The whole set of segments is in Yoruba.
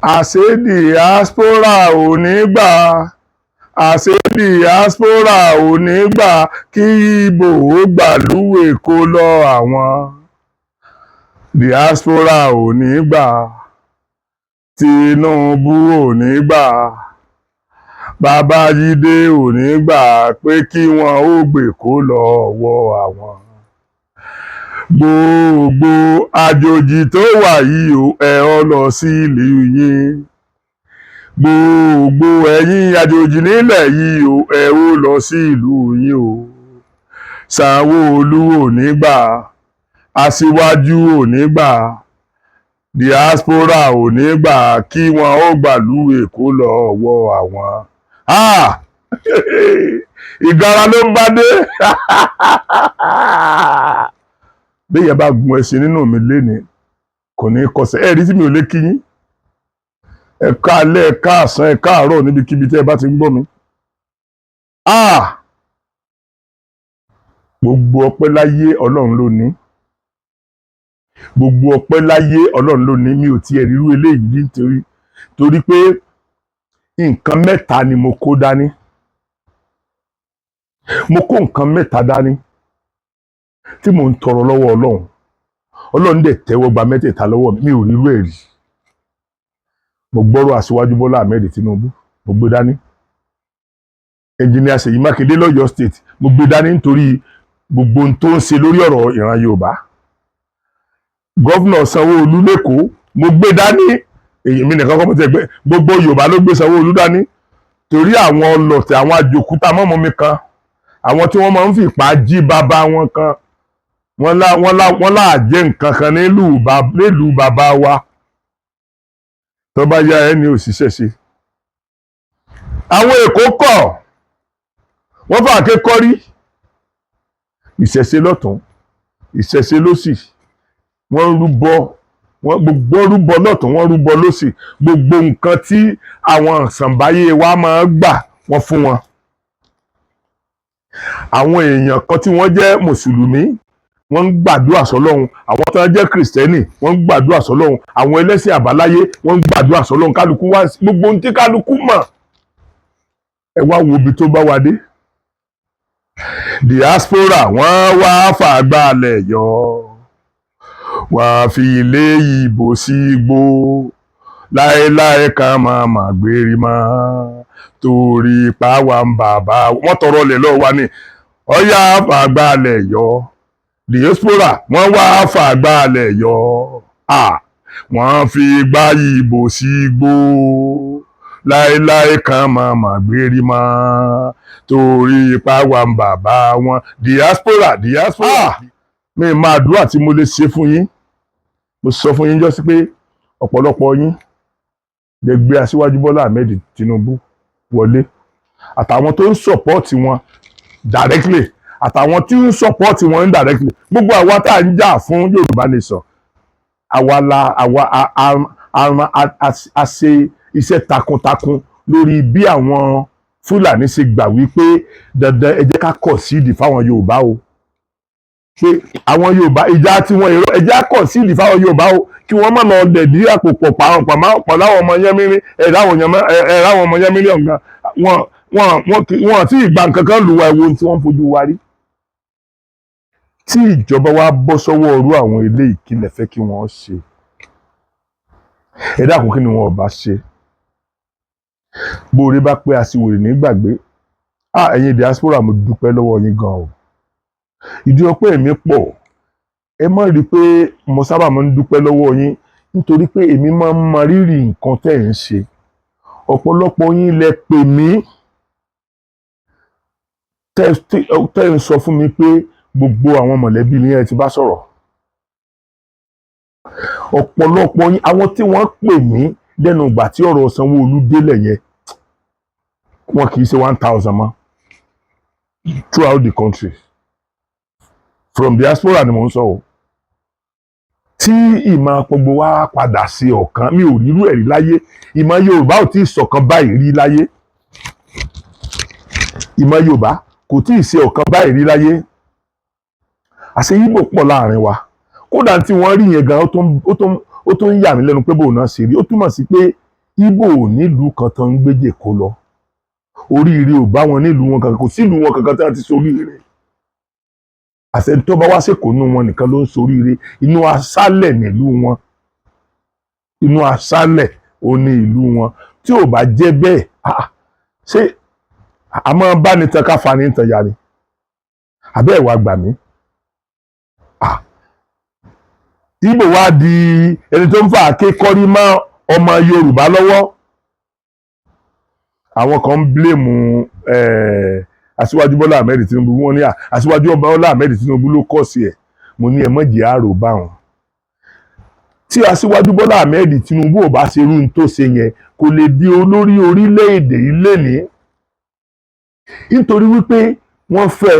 Àṣé diaspora ò ní gbà, àṣé diaspora ò ní gbà kí Ìgbò ó gbàlú Èkó lọ. Àwọn diaspora ò ní gbà, Tinubu ò ní gbà, Babájídé ò ní gbà pé kí wọ́n ó gbèkó lọ́wọ́ àwọn. Gbogbo àjòjì tó wà yìí o, ẹ ọ lọ sí ìlú yín. Gbogbo ẹ̀yin àjòjì nílẹ̀ yìí o, ẹ ó lọ sí ìlú yín o. Sanwó-Olú ò ní gbà, aṣíwájú ò ní gbà, diaspora ò ní gbà kí wọ́n ó gbàlú Èkó lọ́wọ́ àwọn. Ìgara ló ń bá dé. Béèyàn bá gun ẹṣin nínú mi lénìí, kò ní kọsẹ̀. Ẹ rí tí mi ò lè kí yín, ẹ káalẹ́, ẹ káàsán, ẹ káàárọ̀, níbikíbi tí ẹ bá ti ń gbọ́ mi. Gbogbo ọpẹ́ láyé, Ọlọ́run ló ní. Gbogbo ọpẹ́ láyé, Ọlọ́run ló ní. Mi ò tiẹ̀ rírú eléyìí nítorí torí pé nǹkan mẹ́ta ni mo kó dání. Mo kó nǹkan mẹ́ta dání tí mò ń tọrọ lọ́wọ́ Ọlọ́run. Ọlọ́run dẹ̀ tẹ́wọ́ gba mẹ́tẹ̀ẹ̀ta lọ́wọ́ mi. Mi ò rírú ẹ̀ rí. Mo gbọ́rọ̀ Aṣíwájú Bọ́lá Ahmed Tinubu, mo gbé dání. Ẹnjìnìà Ṣèyí Mákindé lọ́yọ̀ọ́ State, mo gbé dání nítorí gbogbo ohun tó ń ṣe lórí ọ̀rọ̀ ìran Yorùbá. Governor Sanwó-Olú l'Ékòó, mo gbé dání. Èyí mi nìkan kọ́ mo ti gbé, gbogbo Yorùbá ló gbé Sanwó-Olú dání, torí àwọn ọlọ̀tẹ̀, àwọn àjòkúta mọ́mọ́ mi kan, àwọn tí wọ́n máa ń fipá jí bàbá wọn kan, wọ́n lá jẹ́ nǹkan kan nílùú bàbá wa. Tó bá yá, ẹni òṣìṣẹ́ ṣe. Àwọn Èkó kọ̀, wọ́n fà ké kọ́rí. Ìṣẹ̀ṣe lọ́tún, ìṣẹ̀ṣe lósì, wọ́n rúbọ, wọ́n gbogbo rúbọ lọ́tún, wọ́n rúbọ lósì. Gbogbo nǹkan tí àwọn ìṣẹ̀ǹbáyé wa máa gbà, wọ́n fún wọn. Àwọn èèyàn kan tí wọ́n jẹ́ mùsùlùmí, wọ́n ń gbàdúrà sọ́lọ́run. Àwọn tí wọ́n jẹ́ kìrìsìtẹ́nì, wọ́n ń gbàdúrà sọ́lọ́run. Àwọn ẹlẹ́sìn àbáláyé, wọ́n ń gbàdúrà sọ́lọ́run. Kálukú wá gbogbo ohun tí kálukú mọ̀. Ẹ wá wo ibi tó bá wa dé. Diaspora, wọ́n wá fàgbálẹ̀ yọ, wọ́n fi ilé ìbò sí igbó láéláé kan máa mà gbérí mọ́, torí páwa ń bàbá wọ́n tọrọ lẹ̀ lọ́wọ́ wa ní ọ̀yá fàgbálẹ̀ yọ. Diaspora, wọ́n wá fàgbálẹ̀ yọ, wọ́n fi gbá ìbò sí igbó láéláé kan máa mà gbérí mọ́, torí páwa ń bàbá wọn. Diaspora, diaspora, mi máa àdúrà tí mo lè ṣe fún yín. Mo sọ fún yín jọ́sí pé ọ̀pọ̀lọpọ̀ yín lè gbé Aṣíwájú Bọ́lá Ahmed Tinubu wọlé, àtàwọn tó ń support wọn directly, àtàwọn tí ń support wọn indirectly. Gbogbo àwa tá à ń jà fún Yorùbá Nation, àwa la àwa a ṣe iṣẹ́ takuntakun lórí bí àwọn Fúlàní ṣe gbà wípé dandan, ẹ jẹ́ ká kọ̀ síìdì fáwọn Yorùbá o, pé àwọn Yorùbá ìjà tí wọ́n èrò, ẹ jẹ́ á kọ̀ síìdì fáwọn Yorùbá o, kí wọ́n má lọ dẹ̀dí àpò pọ̀ pọ̀ láwọn ọmọ yẹmírí. Ẹ̀ láwọn ọmọ yẹmírí ọ̀gá wọn wọn wọn tí ìgbà nǹkan kan lù wá. Ẹ̀wọ̀n tí wọ́n ń fojú wa rí tí ìjọba wa bọ́ sọ́wọ́ ọrú àwọn ilé ìkìlẹ̀ fẹ́ kí wọ́n ṣe. Ẹ dákun, kí ni wọn ò bá ṣe? Bóore bá pé, aṣiwèrè nígbàgbé. Ah, ẹ̀yin diaspora, mo dúpẹ́ lọ́wọ́ yín gan o. Ìdí ọpẹ́ mi pọ̀. Ẹ má rí i pé mo sábà máa ń dúpẹ́ lọ́wọ́ yín, nítorí pé èmi máa ń mọ rírì nǹkan tẹ́ ẹ̀ ń ṣe. Ọ̀pọ̀lọpọ̀ yín lẹ pè mí tẹ́ ń sọ fún mi pé gbogbo àwọn mọ̀lẹ́bí ni ẹ ti bá sọ̀rọ̀. Ọ̀pọ̀lọpọ̀ yín, àwọn tí wọ́n pè mí lẹ́nu ìgbà tí ọ̀rọ̀ Sanwó-Olú délẹ̀ yẹn, wọn kì í ṣe 1,000 mọ́ throughout the country. From diaspora ni mò ń sọ o. Tí ìmọ̀ gbogbo wa padà sí ọ̀kan, mi ò rírú ẹ̀rí láyé. Ìmọ̀ Yorùbá ò tí ì ṣọ̀kan báyìí rí láyé. Ìmọ̀ Yorùbá kò tí ì ṣe ọ̀kan báyìí rí láyé. Àṣẹ Ìgbò pọ̀ láàrin wa. Kódà tí wọ́n rí yẹn gan, ó tún ń yà mí lẹ́nu pé bóun náà ṣe rí. Ó túmọ̀ sí pé Ìgbò ò nílùú kan tán ń gbéjè kó lọ. Oríire ò bá wọn nílùú wọn kankan. Kò sílùú wọn kankan tí wọ́n ti soríire. Àṣẹ tó bá wá sèkó nínú wọn nìkan ló ń soríire. Inú aṣálẹ̀ nílùú wọn, inú aṣálẹ̀ ò ní ìlú wọn. Tí ò bá jẹ́ bẹ́ẹ̀, ah, ṣé a máa bá ní tan ká fa ní tan ya ni? Àbẹ́ ẹ̀ wá gbà mí. Ah, Ìgbò wá di ẹni tó ń fà ké kọ́rí mọ́ ọmọ Yorùbá lọ́wọ́. Àwọn kan ń blame Aṣíwájú Bọ́lá Ahmed Tinubu. Wọ́n ní Aṣíwájú Bọ́lá Ahmed Tinubu ló kọ̀ sí ẹ̀. Mo ní ẹ mọ̀ jẹ́ àrò bá wọn. Tí Aṣíwájú Bọ́lá Ahmed Tinubu ò bá ṣe irú n tó ṣe yẹn, kò lè di olórí orílẹ̀-èdè yìí lénìí, nítorí wípé wọ́n fẹ́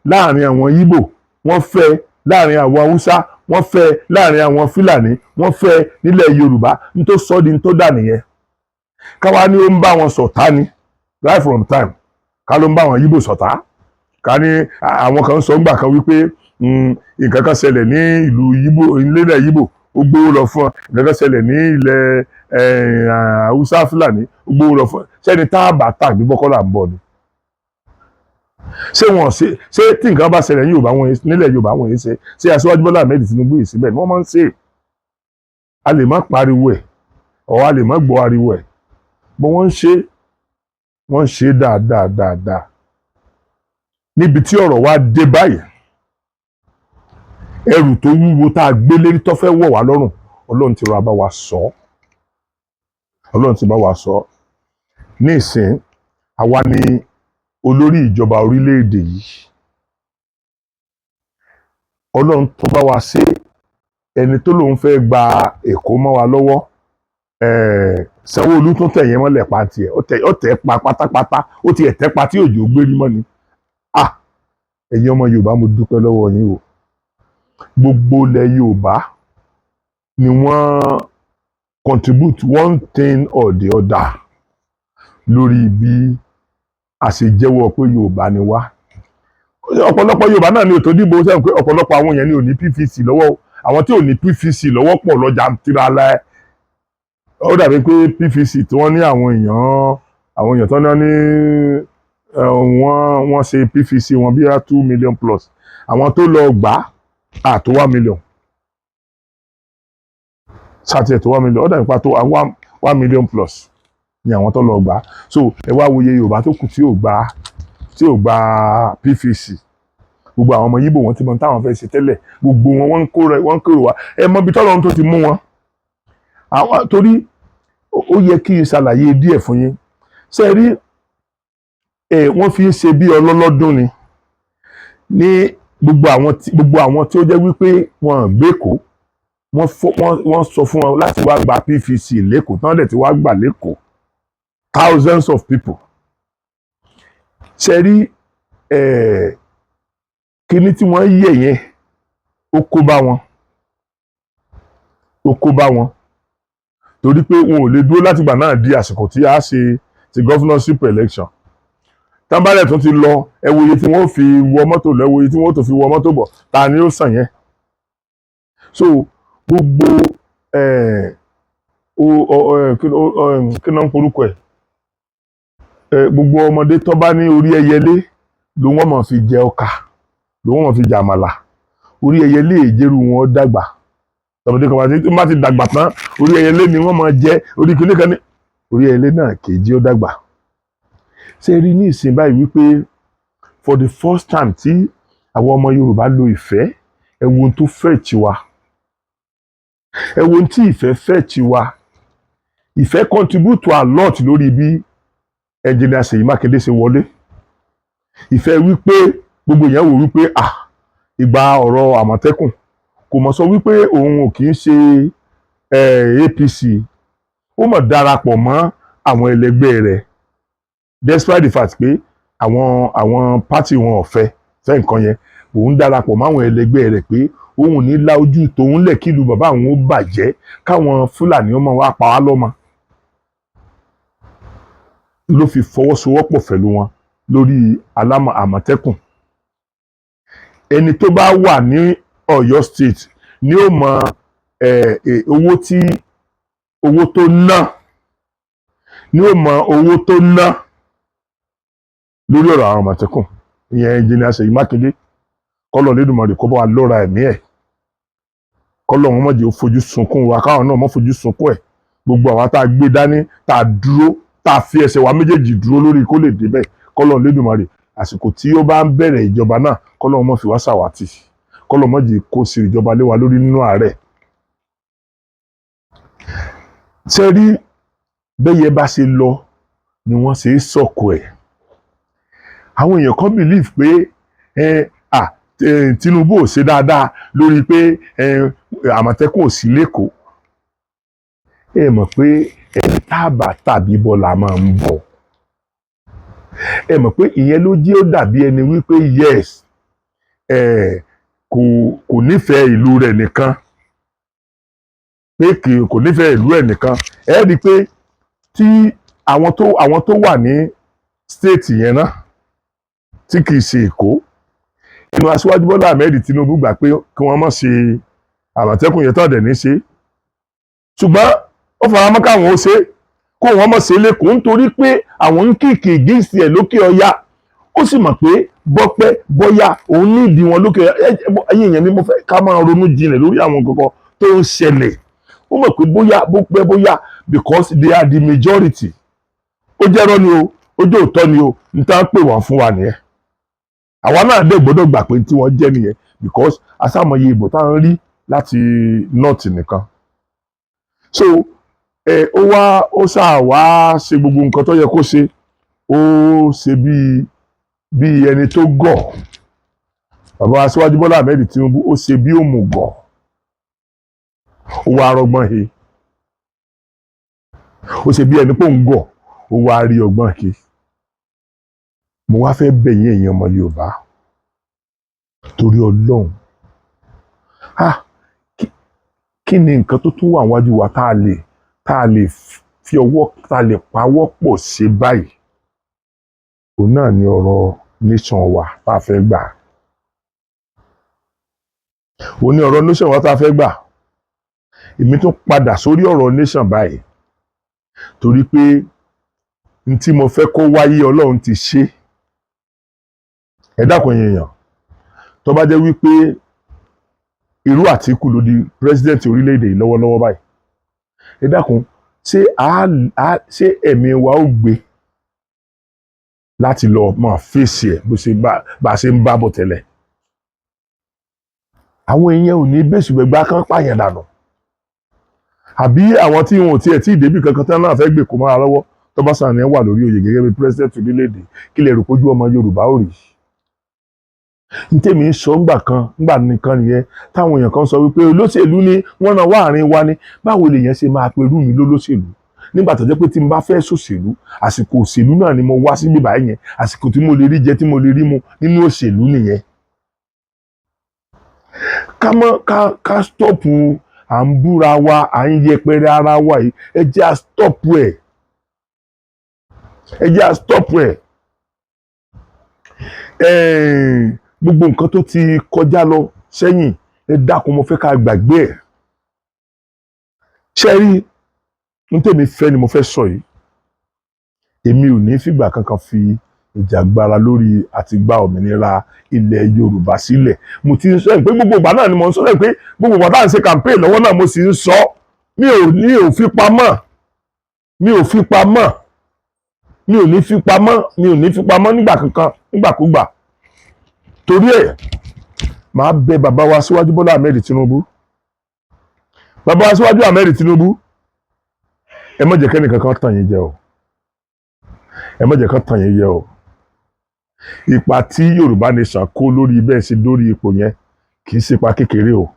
láàrin àwọn Ìgbò, wọ́n fẹ́ láàrin àwọn Haúsá, wọ́n fẹ́ láàrin àwọn Fúlàní, wọ́n fẹ́ nílẹ̀ Yorùbá. Ní tó sọ di ní tó dà nìyẹn. Káwá ní ó ń bá wọn ṣọ̀tá ni right from time, ká ló ń bá àwọn Ìgbò ṣọ̀tá. Ká ní àwọn kan sọ ńgbà kan wípé nǹkan kan ṣẹlẹ̀ ní ìlú Ìgbò, nílẹ̀ Ìgbò, ó gbówó lọ fún ọ. Nǹkan kan ṣẹlẹ̀ ní ilẹ̀ Haúsá Fúlàní, ó gbówó lọ fún ọ. Sẹ́ni tá a bá tàbí bọ́kọ́lá ń bọ̀ ni? Ṣé wọn ṣe? Ṣé tí nǹkan bá ṣẹlẹ̀ ní Yorùbá wọn, nílẹ̀ Yorùbá wọn yìí ṣe? Ṣé Aṣíwájú Bọ́lá Ahmed Tinubu yìí síbẹ̀ ni wọ́n máa ń ṣe? A lè má pariwo ẹ̀ ọ̀, a lè má gbọ́ ariwo ẹ̀ bọ́. Wọ́n ń ṣe, wọ́n ń ṣe dáadáa dáadáa. Níbi tí ọ̀rọ̀ wa dé báyìí, ẹrù tó wúwo tá a gbé lérí tó fẹ́ wọ̀ wá lọ́rùn, Ọlọ́run ti rọ bá wa sọ ọ́. Ọlọ́run ti bá wa sọ ọ́. Ní ìsìn, àwa ni olórí ìjọba orílẹ̀-èdè yìí. Ọlọ́run tó bá wa ṣe, ẹni tó lòun fẹ́ gba Èkó mọ́ wa lọ́wọ́, Sanwó-Olú tó tẹ̀ yẹn mọ́lẹ̀ pa tiẹ̀, ó tẹ̀ pa pátápátá. Ó ti ẹ̀ tẹ́ pa tí òjò gbérí mọ́ ni. Ah, ẹ̀yin ọmọ Yorùbá, mo dúpẹ́ lọ́wọ́ yín o. Gbogbo ilẹ̀ Yorùbá ni wọ́n contribute one thing or the other lórí bí a ṣe jẹ́wọ́ pé Yorùbá ni wá. Ọ̀pọ̀lọpọ̀ Yorùbá náà ni ò tó dìbò sẹ́yìn, pé ọ̀pọ̀lọpọ̀ àwọn èèyàn ni ò ní PVC lọ́wọ́ o. Àwọn tí ò ní PVC lọ́wọ́ pọ̀ lọ́jà tiralẹ̀. Ó dàbí pé PVC tí wọ́n ní, àwọn èèyàn tó ní wọ́n ṣe PVC wọn bí i 2 million plus. Àwọn tó lọ gbà á tó 1 million sátì ẹ̀ tó 1 million. Ó dàbí pa tó 1 million plus ni àwọn tó lọ gbà á. So ẹ wá wòye Yorùbá tó kù tí ò gba PVC. Gbogbo àwọn ọmọ Yíbò, wọn ti mọ táwọn fẹ́ ṣe tẹ́lẹ̀. Gbogbo wọn, wọ́n ń kó rẹ, wọ́n ń kérò wá. Ẹ mọ ibi tọ́lọ́run tó ti mú wọn àwọn, torí ó yẹ kí n ṣàlàyé díẹ̀ fún yín. Ṣe rí ẹ, wọ́n fi ń ṣe bí ọlọ́lọ́dún ni ní gbogbo àwọn tí ó jẹ́ wípé wọ́n gbé kó wọ́n sọ fún wọn láti wá gba PVC l'Ékòó, tí wọ́n dẹ̀ ti wá gbà l'Ékòó, thousands of people. Ṣe rí ẹ̀, kíní tí wọ́n yẹ̀ yẹn, ó kó bá wọn, ó kó bá wọn, torí pé wọn ò lè dúró látìgbà náà di àsìkò tí a ṣe ti governorship election. Tábàlẹ̀ tún ti lọ, ẹ wo iye tí wọ́n fi wọ mọ́tò lọ, ẹ wo iye tí wọ́n tó fi wọ mọ́tò bọ̀. Ta ni ó sàn yẹn? So gbogbo ẹ̀ o ọ ẹ kí ló ń porúkọ ẹ̀ ẹ, gbogbo ọmọdé tó bá ní orí ẹyẹlé ló wọ́n máa fi jẹ ọkà, ló wọ́n máa fi jẹ àmàlà. Orí ẹyẹlé èjèrú wọn dàgbà. Tọmọdé kan bá ti dàgbà tán, orí ẹyẹlé ni wọ́n máa jẹ. Orí kìíní kan ní orí ẹyẹlé náà kejì ó dàgbà. Ṣe rí ní ìsìn báyìí wípé for the first time tí àwọn ọmọ Yorùbá lo ìfẹ́, ẹ wo ohun tó fẹ́ tì wá, ẹ wo ohun tí ìfẹ́ fẹ́ tì wá. Ìfẹ́ contribute a lot lórí bí Engineer Ṣèyí Mákindé ṣe wọlé. Ìfẹ́ wípé gbogbo èèyàn wò wípé, ah, ìgbà ọ̀rọ̀ Àmọ̀tẹ́kùn, kò mọ̀ sọ wípé òun ò kì í ṣe APC. Ó mọ̀ darapọ̀ mọ́ àwọn ẹlẹgbẹ́ rẹ̀, despite the fact pé àwọn party wọn ò fẹ́ fẹ́ nǹkan yẹn. Òun darapọ̀ mọ́ àwọn ẹlẹgbẹ́ rẹ̀ pé òun ò ní la ojú tòun lẹ̀ kí ìlú bàbá àwọn ó bàjẹ́, káwọn Fúlàní ọmọ wa pa wá lọ́mọ. Ló fi fọwọ́sowọ́pọ̀ pẹ̀lú wọn lórí alámọ̀ Àmọ̀tẹ́kùn. Ẹni tó bá wà ní Ọ̀yọ́ State ni ó mọ owó tí owó tó ná. Ní ó mọ owó tó ná lórí ọ̀rọ̀ àwọn Àmọ̀tẹ́kùn, ìyẹn Engineer Ṣèyí Mákindé. Kọ́lọ̀ Lédùmarè kó bá wa lọ́ra ẹ̀mí ẹ̀, kọ́lọ̀ wọn mọ̀jẹ̀ ó fojú sunkún wa, káwọn náà mọ̀ fojú sunkún ẹ̀. Gbogbo àwa tá a gbé dání, tá a dúró, tá a fi ẹsẹ̀ wa méjèèjì dúró lórí kó lè débẹ̀, kọ́lọ̀ Lédùmarè, àsìkò tí ó bá ń bẹ̀rẹ̀ ìjọba náà, kọ́lọ̀ wọn mọ̀ fi wá ṣàwátì, kọ́lọ̀ mọ̀jẹ̀ kó sí ìjọba lé wa lórí nínú àárẹ̀. Ṣe rí bẹ́yẹ bá ṣe lọ ni wọ́n ṣe é sọ̀kò ẹ̀. Àwọn èèyàn kan believe pé ẹ à Tinubu ò ṣe dáadáa lórí pé Àmọ̀tẹ́kùn ò sí l'Ékòó. Ẹ mọ̀ pé ẹni táàbà tàbí bọ́ la máa ń bọ̀. Ẹ mọ̀ pé ìyẹn ló jẹ́ ó dàbí ẹni wípé yes, kò nífẹ̀ẹ́ ìlú rẹ̀ nìkan, pé kò nífẹ̀ẹ́ ìlú ẹ̀ nìkan. Ẹ rí i pé tí àwọn tó wà ní state yẹn náà tí kì í ṣe Èkó, inú Aṣíwájú Bọ́lá Ahmed Tinubu gbà pé kí wọ́n má ṣe Àmọ̀tẹ́kùn yẹn tán dẹ̀ ní ṣe, ṣùgbọ́n ó fara mọ́ káwọn ó ṣe, kó wọ́n mọ̀ ṣe l'Ékòó, nítorí pé àwọn ń kick against ẹ̀ lókè ọya. Ó sì mọ̀ pé bọ́pẹ́ bọ́yá òun ní ìdí wọn lókè ọya. Ẹ̀yin èèyàn mi, mo fẹ́ ká máa ronú jinlẹ̀ lórí àwọn nǹkan tó ń ṣẹlẹ̀. Ó mọ̀ pé bóyá bó pẹ́ bóyá, because they are the majority. Ó jẹ́rọ́ ni o, ó jẹ́ òótọ́ ni o, n tá pè wọ́n fún wa nìyẹn. Àwa náà dẹ̀ gbọ́dọ̀ gbà pé tí wọ́n jẹ́ nìyẹn, because asámọye ìbò tá à ń rí láti north nìkan. So ẹ ó wá, ó ṣáà wá ṣe gbogbo nǹkan tó yẹ kó ṣe. Ó ṣe bíi ẹni tó gọ̀. Bàbá Aṣíwájú Bọ́lá Ahmed Tinubu, ó ṣe bí òmùgọ̀, ó wá rọgbọ́n he. Ó ṣe bí ẹni pé òun gọ̀, ó wá rí ọgbọ́n he. Mo wá fẹ́ bẹ̀ yín, èèyàn ọmọ Yorùbá, torí Ọlọ́run, ah, kí ni nǹkan tó tún wà wájú wa tá a lè fi ọwọ́, tá a lè pawọ́ pọ̀ ṣe báyìí? Òun náà ni ọ̀rọ̀ nation wa tá a fẹ́ gbà. Òun ni ọ̀rọ̀ nation wa tá a fẹ́ gbà. Èmi tún padà sórí ọ̀rọ̀ nation báyìí torí pé n tí mo fẹ́ kó wáyé, Ọlọ́run ti ṣe. Ẹ dákun, èèyàn, tó bá jẹ́ wípé irú Àtíkù ló di president orílẹ̀-èdè yìí lọ́wọ́lọ́wọ́ báyìí, ẹ dákun, ṣé ẹ̀mí wa ó gbé láti lọ máa fèsì ẹ̀ bó ṣe bá a ṣe ń bá bọ̀ tẹ́lẹ̀? Àwọn èèyàn ò ní bẹ́sùbẹ̀gbà kan pààyàn dànù, àbí àwọn tí wọn ò tiẹ̀ tí ì débì kankan tán náà fẹ́ gbè kó mára lọ́wọ́. Tó bá sàn ní wà lórí oyè gẹ́gẹ́ bí president orílẹ̀-èdè, kí lè rò pójú ọmọ Yorùbá ò rí? N tèmi ń sọ ńgbà kan ńgbà nìkan nìyẹn, táwọn èèyàn kan sọ wípé olóṣèlú ni wọ́n náà wà àárín wa ni. Báwo lèèyàn ṣe máa pe irú mi lólóṣèlú nígbà tó jẹ́ pé tí n bá fẹ́ ṣòṣèlú, àsìkò òṣèlú náà ni mo wá síbí báyìí yẹn? Àsìkò tí mo lè rí jẹ, tí mo lè rí mu nínú òṣèlú nìyẹn. Ká mọ́ ká stop à ń búra wa, à ń yẹpẹrẹ ara wa yìí. Ẹ jẹ́ à stop ẹ̀, ẹ jẹ́ à stop ẹ̀. Gbogbo nǹkan tó ti kọjá lọ sẹ́yìn, ẹ dákun, mo fẹ́ ká gbàgbé ẹ̀. Ṣé rí n tèmi fẹ́ ni mo fẹ́ sọ yìí. Èmi ò ní fìgbà kankan fi ìjàgbara lórí àti gba òmìnira ilẹ̀ Yorùbá sílẹ̀. Mo ti ń sọ pé gbogbo ìgbà náà ni mo ń sọ pé gbogbo ìgbà tá à ń ṣe campaign lọ́wọ́ náà, mo sì ń sọ. Mi ò ní ò fi pamọ́, mi ò fi pamọ́, mi ò ní fi pamọ́, mi ò ní fi pamọ́ nígbà kankan, nígbàkúgbà. Torí ẹ̀, màá bẹ̀ bàbá wa síwájú Bọ́lá Ahmed Tinubu. Bàbá wa síwájú Ahmed Tinubu, ẹ má jẹ́ kẹ́nì kankan tàn yín jẹ o. Ẹ má jẹ́ kán tàn yín jẹ o. Ipa tí Yorùbá Nation kó lórí bẹ́ẹ̀ ṣe lórí ipò yẹn kì í ṣe ipa kékeré o.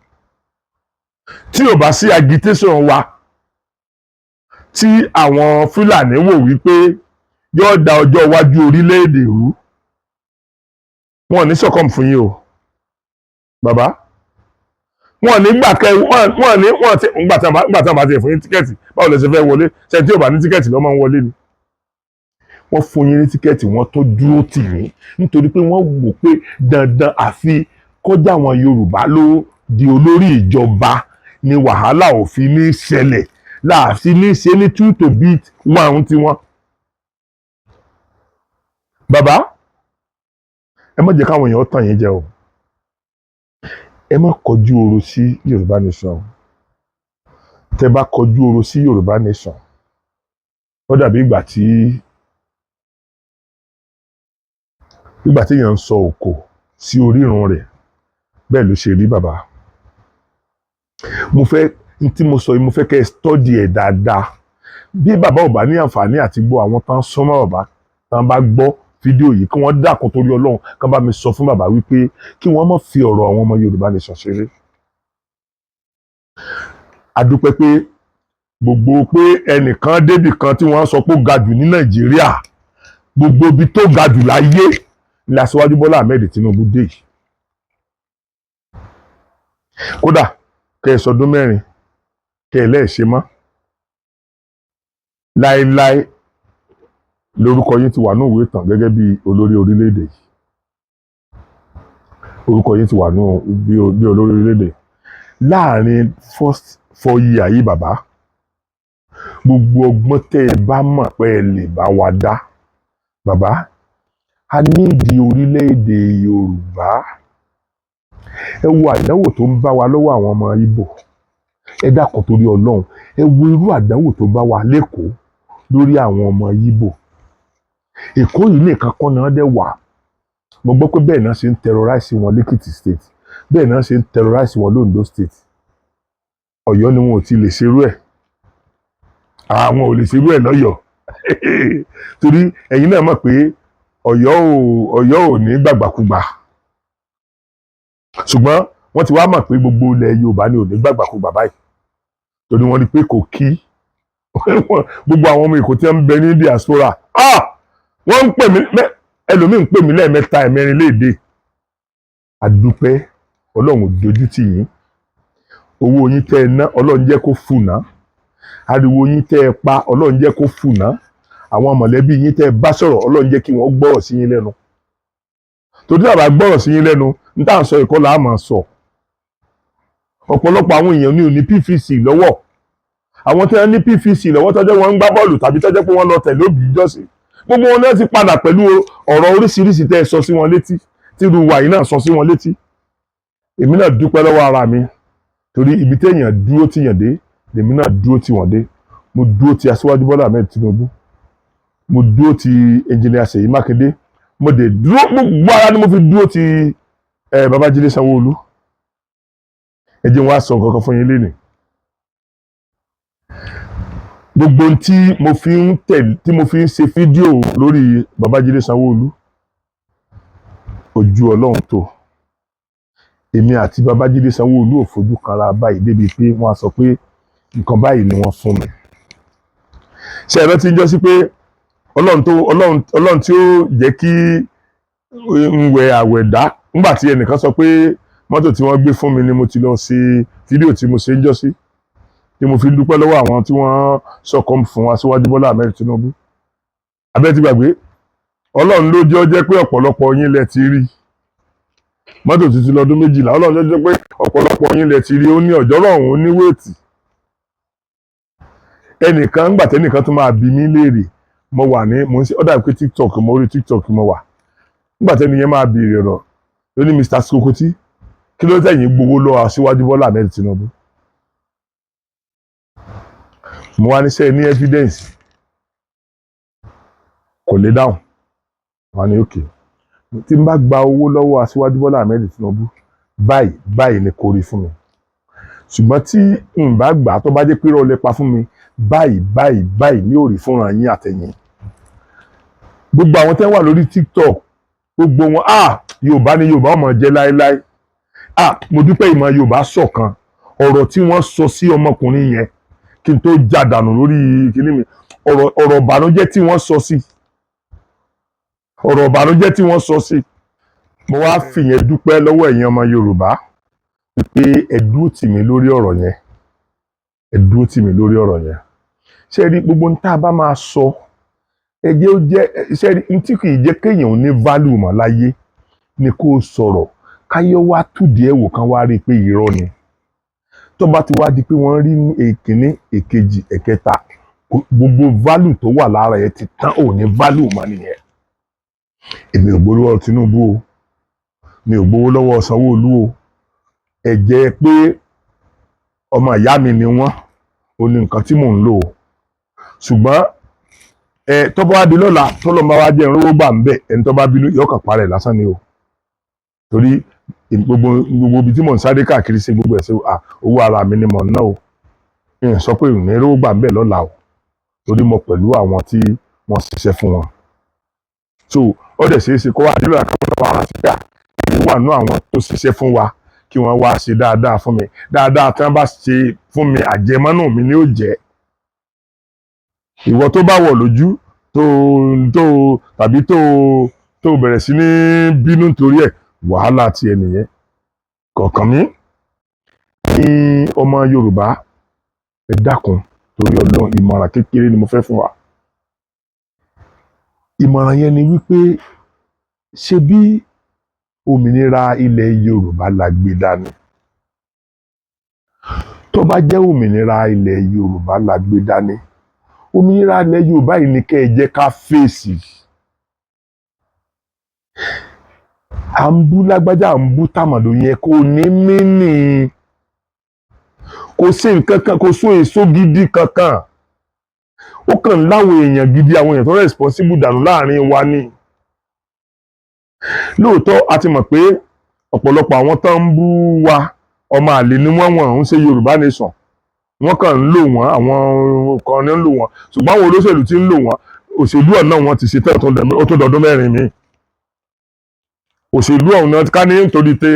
Tí ò bá sí agitation wa, tí àwọn Fúlàní wò wípé yóò da ọjọ́ iwájú orílẹ̀-èdè rú, wọn ò ní sọ̀kọ́m fún yín o, bàbá. Wọn ò ní gbà kẹ wọn ò ní wọn ti ngbà tí wọn bá ti fún yín ticket, báwo lẹ ṣe fẹ́ wọlé? Ṣe tí ò bá ní ticket ló máa ń wọlé ni? Wọ́n fún yín ní ticket, wọ́n tó dúró tì yín nítorí pé wọ́n wò pé dandan àfi kọjá àwọn Yorùbá ló di olórí ìjọba ni wàhálà òfin ní ṣẹlẹ̀ láàfin ní ṣe ní 2 to beat 1 tiwọn. Bàbá, ẹ má jẹ́ káwọn èèyàn tàn yín jẹ o. Ẹ má kọjú ọ̀rọ̀ sí Yorùbá Nation o. Tẹ́ bá kọjú ọ̀rọ̀ sí Yorùbá Nation, ó dàbí ìgbà tí èèyàn ń sọ òkò sí orírun rẹ̀, bẹ́ẹ̀ ló ṣe rí. Bàbá, mo fẹ́ n tí mo sọ yìí, mo fẹ́ kẹ́ ẹ study ẹ̀ dáadáa. Bí bàbá ò bá ní àǹfààní àti gbọ́, àwọn tán súnmọ́ bàbá tán bá gbọ́ fídíò yìí, kí wọ́n dákun torí Ọlọ́run, kán bá mi sọ fún bàbá wípé kí wọ́n má fi ọ̀rọ̀ àwọn ọmọ Yorùbá Nation ṣeré. A dúpẹ́ pé gbogbo pé ẹnìkan débì kan tí wọ́n sọ pé ó ga jù ní Nàìjíríà, gbogbo ibi tó ga jù láyé ní Aṣíwájú Bọ́lá Ahmed Tinubu dé yìí. Kódà kẹ́ ẹ sọdún 4, kẹ́ ẹ lẹ́ẹ̀ṣe mọ́ láéláé, lórúkọ yín ti wà ní ìwé ìtàn gẹ́gẹ́ bí olórí orílẹ̀-èdè yìí. Orúkọ yín ti wà ní bí olórí orílẹ̀-èdè láàrin first 4 year yìí. Bàbá, gbogbo ọgbọ́n tẹ́ ẹ bá mọ̀ pé ẹ lè bá wa dá, bàbá, a nídìí orílẹ̀-èdè Yorùbá. Ẹ wo àdánwò tó ń bá wa lọ́wọ́ àwọn ọmọ Ìgbò. Ẹ dákun torí Ọlọ́run, ẹ wo irú àdánwò tó bá wa l'Ékòó lórí àwọn ọmọ Ìgbò. Èkó yìí nìkan kọ́ náà dẹ̀ wà. Mo gbọ́ pé bẹ́ẹ̀ náà ṣe ń terrorize wọn l'Ékìtì State, bẹ́ẹ̀ náà ṣe ń terrorize wọn l'Ondo State. Ọ̀yọ́ ni wọn ò ti lè ṣerú ẹ̀. Àwọn ò lè ṣerú ẹ̀ lọ́yọ̀ọ́, torí ẹ̀yin náà mọ̀ pé Ọ̀yọ́ ò ní gbàgbàkúgbà. Ṣùgbọ́n wọ́n ti wá mọ̀ pé gbogbo ilẹ̀ Yorùbá ni ò ní gbàgbàkúgbà báyìí, torí wọ́n rí pé kò kí gbogbo àwọn ọmọ Èkó tí wọ́n ń bẹ ní diaspora. Ah, wọ́n ń pè mí, ẹlòmíì ń pè mí lẹ́ẹ̀mẹ́ta, ẹ̀mẹ́rin léde. Àdúpẹ́, Ọlọ́run ò dojú tì yín. Owó yín tẹ́ ẹ ná, Ọlọ́run jẹ́ kó fùnà. Ariwo yín tẹ́ ẹ pa, Ọlọ́run jẹ́ kó fùnà. Àwọn mọ̀lẹ́bí yín tẹ́ ẹ bá sọ̀rọ̀, Ọlọ́run jẹ́ kí wọ́n gbọ́rọ̀ sí yín lẹ́nu, torí àbá gbọ́rọ̀ sí yín lẹ́nu, n tá à ń sọ ìkọ́ là á máa sọ. Ọ̀pọ̀lọpọ̀ àwọn èèyàn ní ò ní PVC lọ́wọ́. Àwọn tí wọ́n ní PVC lọ́wọ́, tọ́jọ́ wọn ń gbá bọ́ọ̀lù tàbí tọ́jọ́ pé wọ́n lọ tẹ̀lé Obi jọ́sìn, gbogbo wọn náà ti padà pẹ̀lú ọ̀rọ̀ oríṣiríṣi tẹ́ ẹ sọ sí wọn létí, tí irú wa yìí náà sọ sí wọn létí. Èmi náà dúpẹ́ lọ́wọ́ ara mi, torí ibi téèyàn dúró tìyàn dé lèmi náà dúró tì wọ́n dé. Mo dúró ti Aṣíwájú Bọ́lá Ahmed Tinubu, mo dúró ti Engineer Ṣèyí Mákindé, mo dẹ̀ dúró, gbogbo ara ni mo fi dúró ti Babájídé Sanwó-Olú. Ẹ jẹ́ n wá sọ nǹkan kan fún yín lénìí. Gbogbo ohun tí mo fi ń tẹ̀, tí mo fi ń ṣe fídíò lórí Babájídé Sanwó-Olú, ojú Ọlọ́run tó. Èmi àti Babájídé Sanwó-Olú ò fojú kanra báyìí débi pé wọ́n á sọ pé nǹkan báyìí ni wọ́n fún mi. Ṣé ẹ rántí jọ́ sí pé Ọlọ́run tó Ọlọ́run tí ó jẹ́ kí n wẹ àwẹ̀dá, nígbà tí ẹnìkan sọ pé mọ́tò tí wọ́n gbé fún mi ni mo ti lọ ṣe fídíò tí mo ṣe ń jọ́ sí, tí mo fi dúpẹ́ lọ́wọ́ àwọn tí wọ́n sọ̀kọ́ fún Aṣíwájú Bọ́lá Ahmed Tinubu? Abẹ́ ti gbàgbé. Ọlọ́run ló jẹ́ ó jẹ́ pé ọ̀pọ̀lọpọ̀ yín lẹ ti rí mọ́tò tuntun lọ́dún 12. Ọlọ́run ló jẹ́ pé ọ̀pọ̀lọpọ̀ yín lẹ ti rí. Ó ní ọ̀jọ́rọ̀ ọ̀hún ní wéètì. Ẹnìkan ńgbà tẹ́nìkan tó máa bi mí léèrè, mo wà ní mo ń ṣe ọ̀dà pé TikTok, mo rí TikTok mo wà nígbà tẹ́ni yẹn máa béèrè ọ̀rọ̀ ló ní, "Mr. Sokoti, kí ló tẹ̀yìn gbowó lọ́wọ́ Aṣíwájú Bọ́lá Ahmed Tinubu?" Mo wá níṣẹ́ ní evidence, kò lè dáhùn. Wá ní òkè tí n bá gba owó lọ́wọ́ Aṣíwájú Bọ́lá Ahmed Tinubu, báyìí báyìí ni kò rí fún mi, ṣùgbọ́n tí n bá gbà á, tó bá jẹ́ pé irọ́ lẹ pa fún mi, báyìí báyìí báyìí ní òrì fúnra yín àtẹ̀yìn. Gbogbo àwọn tẹ́ wà lórí TikTok, gbogbo wọn, ah, Yorùbá ni Yorùbá ọmọ jẹ́ láéláé. Ah, mo dúpẹ́, ìmọ̀ Yorùbá ṣọ̀kan. Ọ̀rọ̀ tí wọ́n sọ sí ọmọkùnrin yẹn, kí n tó já dànù lórí kíní mi, ọ̀rọ̀ ìbànújẹ́ tí wọ́n sọ sí, ọ̀rọ̀ ìbànújẹ́ tí wọ́n sọ sí, mo wá fìyẹn dúpẹ́ lọ́wọ́ ẹ̀yin ọmọ Yorùbá pé ẹ dúró tì mí lórí ọ̀rọ̀ yẹn, ẹ dúró tì mí lórí ọ̀rọ̀ yẹn. Ṣé rí gbogbo ní tá a bá máa sọ, ẹ jẹ́ ó jẹ́. Ṣé rí n tí kì í jẹ́ kéèyàn ò ní value mọ́ láyé ni kó o sọ̀rọ̀, káyọ̀ wá túdìí ẹ̀ wò, kán wá rí i pé irọ́ ni. Tó bá ti wá di pé wọ́n rí èkíní, èkejì, ẹ̀kẹta, gbogbo value tó wà lára ẹ̀ ti tán, ò ní value mọ́ nìyẹn. Èmi ò gbowó lọ́wọ́ Tinubu o, mi ò gbowó lọ́wọ́ Sanwó-Olú o. Ẹ jẹ́ pé ọmọ ìyá mi ni wọ́n, ó ní nǹkan tí mò ń lò ó. Ṣùgbọ́n ẹ tó bá wá di lọ́la, tọ́lọ́ bá wá jẹ́ ìrànwọ́ gbà ń bẹ̀, ẹni tó bá bínú yóò kàn parẹ́ lásán ni o, torí gbogbo ibi tí mò ń sáré káàkiri sí, gbogbo ẹ̀ sí owó ara mi ni mò ń ná o. N sọ pé ìrìn rówó gbà ń bẹ̀ lọ́la o, torí mo pẹ̀lú àwọn tí wọ́n ṣiṣẹ́ fún wọn. So ó dẹ̀ ṣeé ṣe kó wá nílò àkàkọ́ wá rántí pé wà nú àwọn tó ṣiṣẹ́ fún wa, kí wọ́n wá ṣe dáadáa fún mi. Dáadáa tí wọ́n bá ṣe fún mi, àjẹmọ́nù mi ni ó jẹ́. Ìwọ tó bá wọ̀ lójú tó tàbí tó bẹ̀rẹ̀ sí ní bínú nítorí ẹ̀, wàhálà ti ẹ nìyẹn, kọ̀ọ̀kan mi. Ní ọmọ Yorùbá, ẹ dákun, torí Ọlọ́run, ìmọ̀ràn kékeré ni mo fẹ́ fún wa. Ìmọ̀ràn yẹn ni wípé, ṣe bí òmìnira ilẹ̀ Yorùbá la gbé dání? Tó bá jẹ́ òmìnira ilẹ̀ Yorùbá la gbé dání, òmìnira ilẹ̀ Yorùbá yìí ni kẹ́ ẹ jẹ́ ká fèsì. À ń bú lágbájá, à ń bú tàmọ̀dò yẹn, kò ní mí nì, kò sí nǹkan kan, kò sún èso gidi kankan. Ó kàn láwọn èèyàn gidi, àwọn èèyàn tó responsible dànù láàrin wa ni. Lóòótọ́, a ti mọ̀ pé ọ̀pọ̀lọpọ̀ àwọn tó ń bú wa, ọmọ àlè ni wọ́n, wọ́n ń ṣe Yorùbá nation, wọ́n kàn ń lò wọ́n, àwọn kan ní ń lò wọ́n. Ṣùgbọ́n àwọn olóṣèlú tí ń lò wọ́n, òṣèlú ọ̀nà wọn ti ṣe tẹ́, ó tó dọdún 4 míì. Òṣèlú ọ̀hún náà ká ní nítorí pé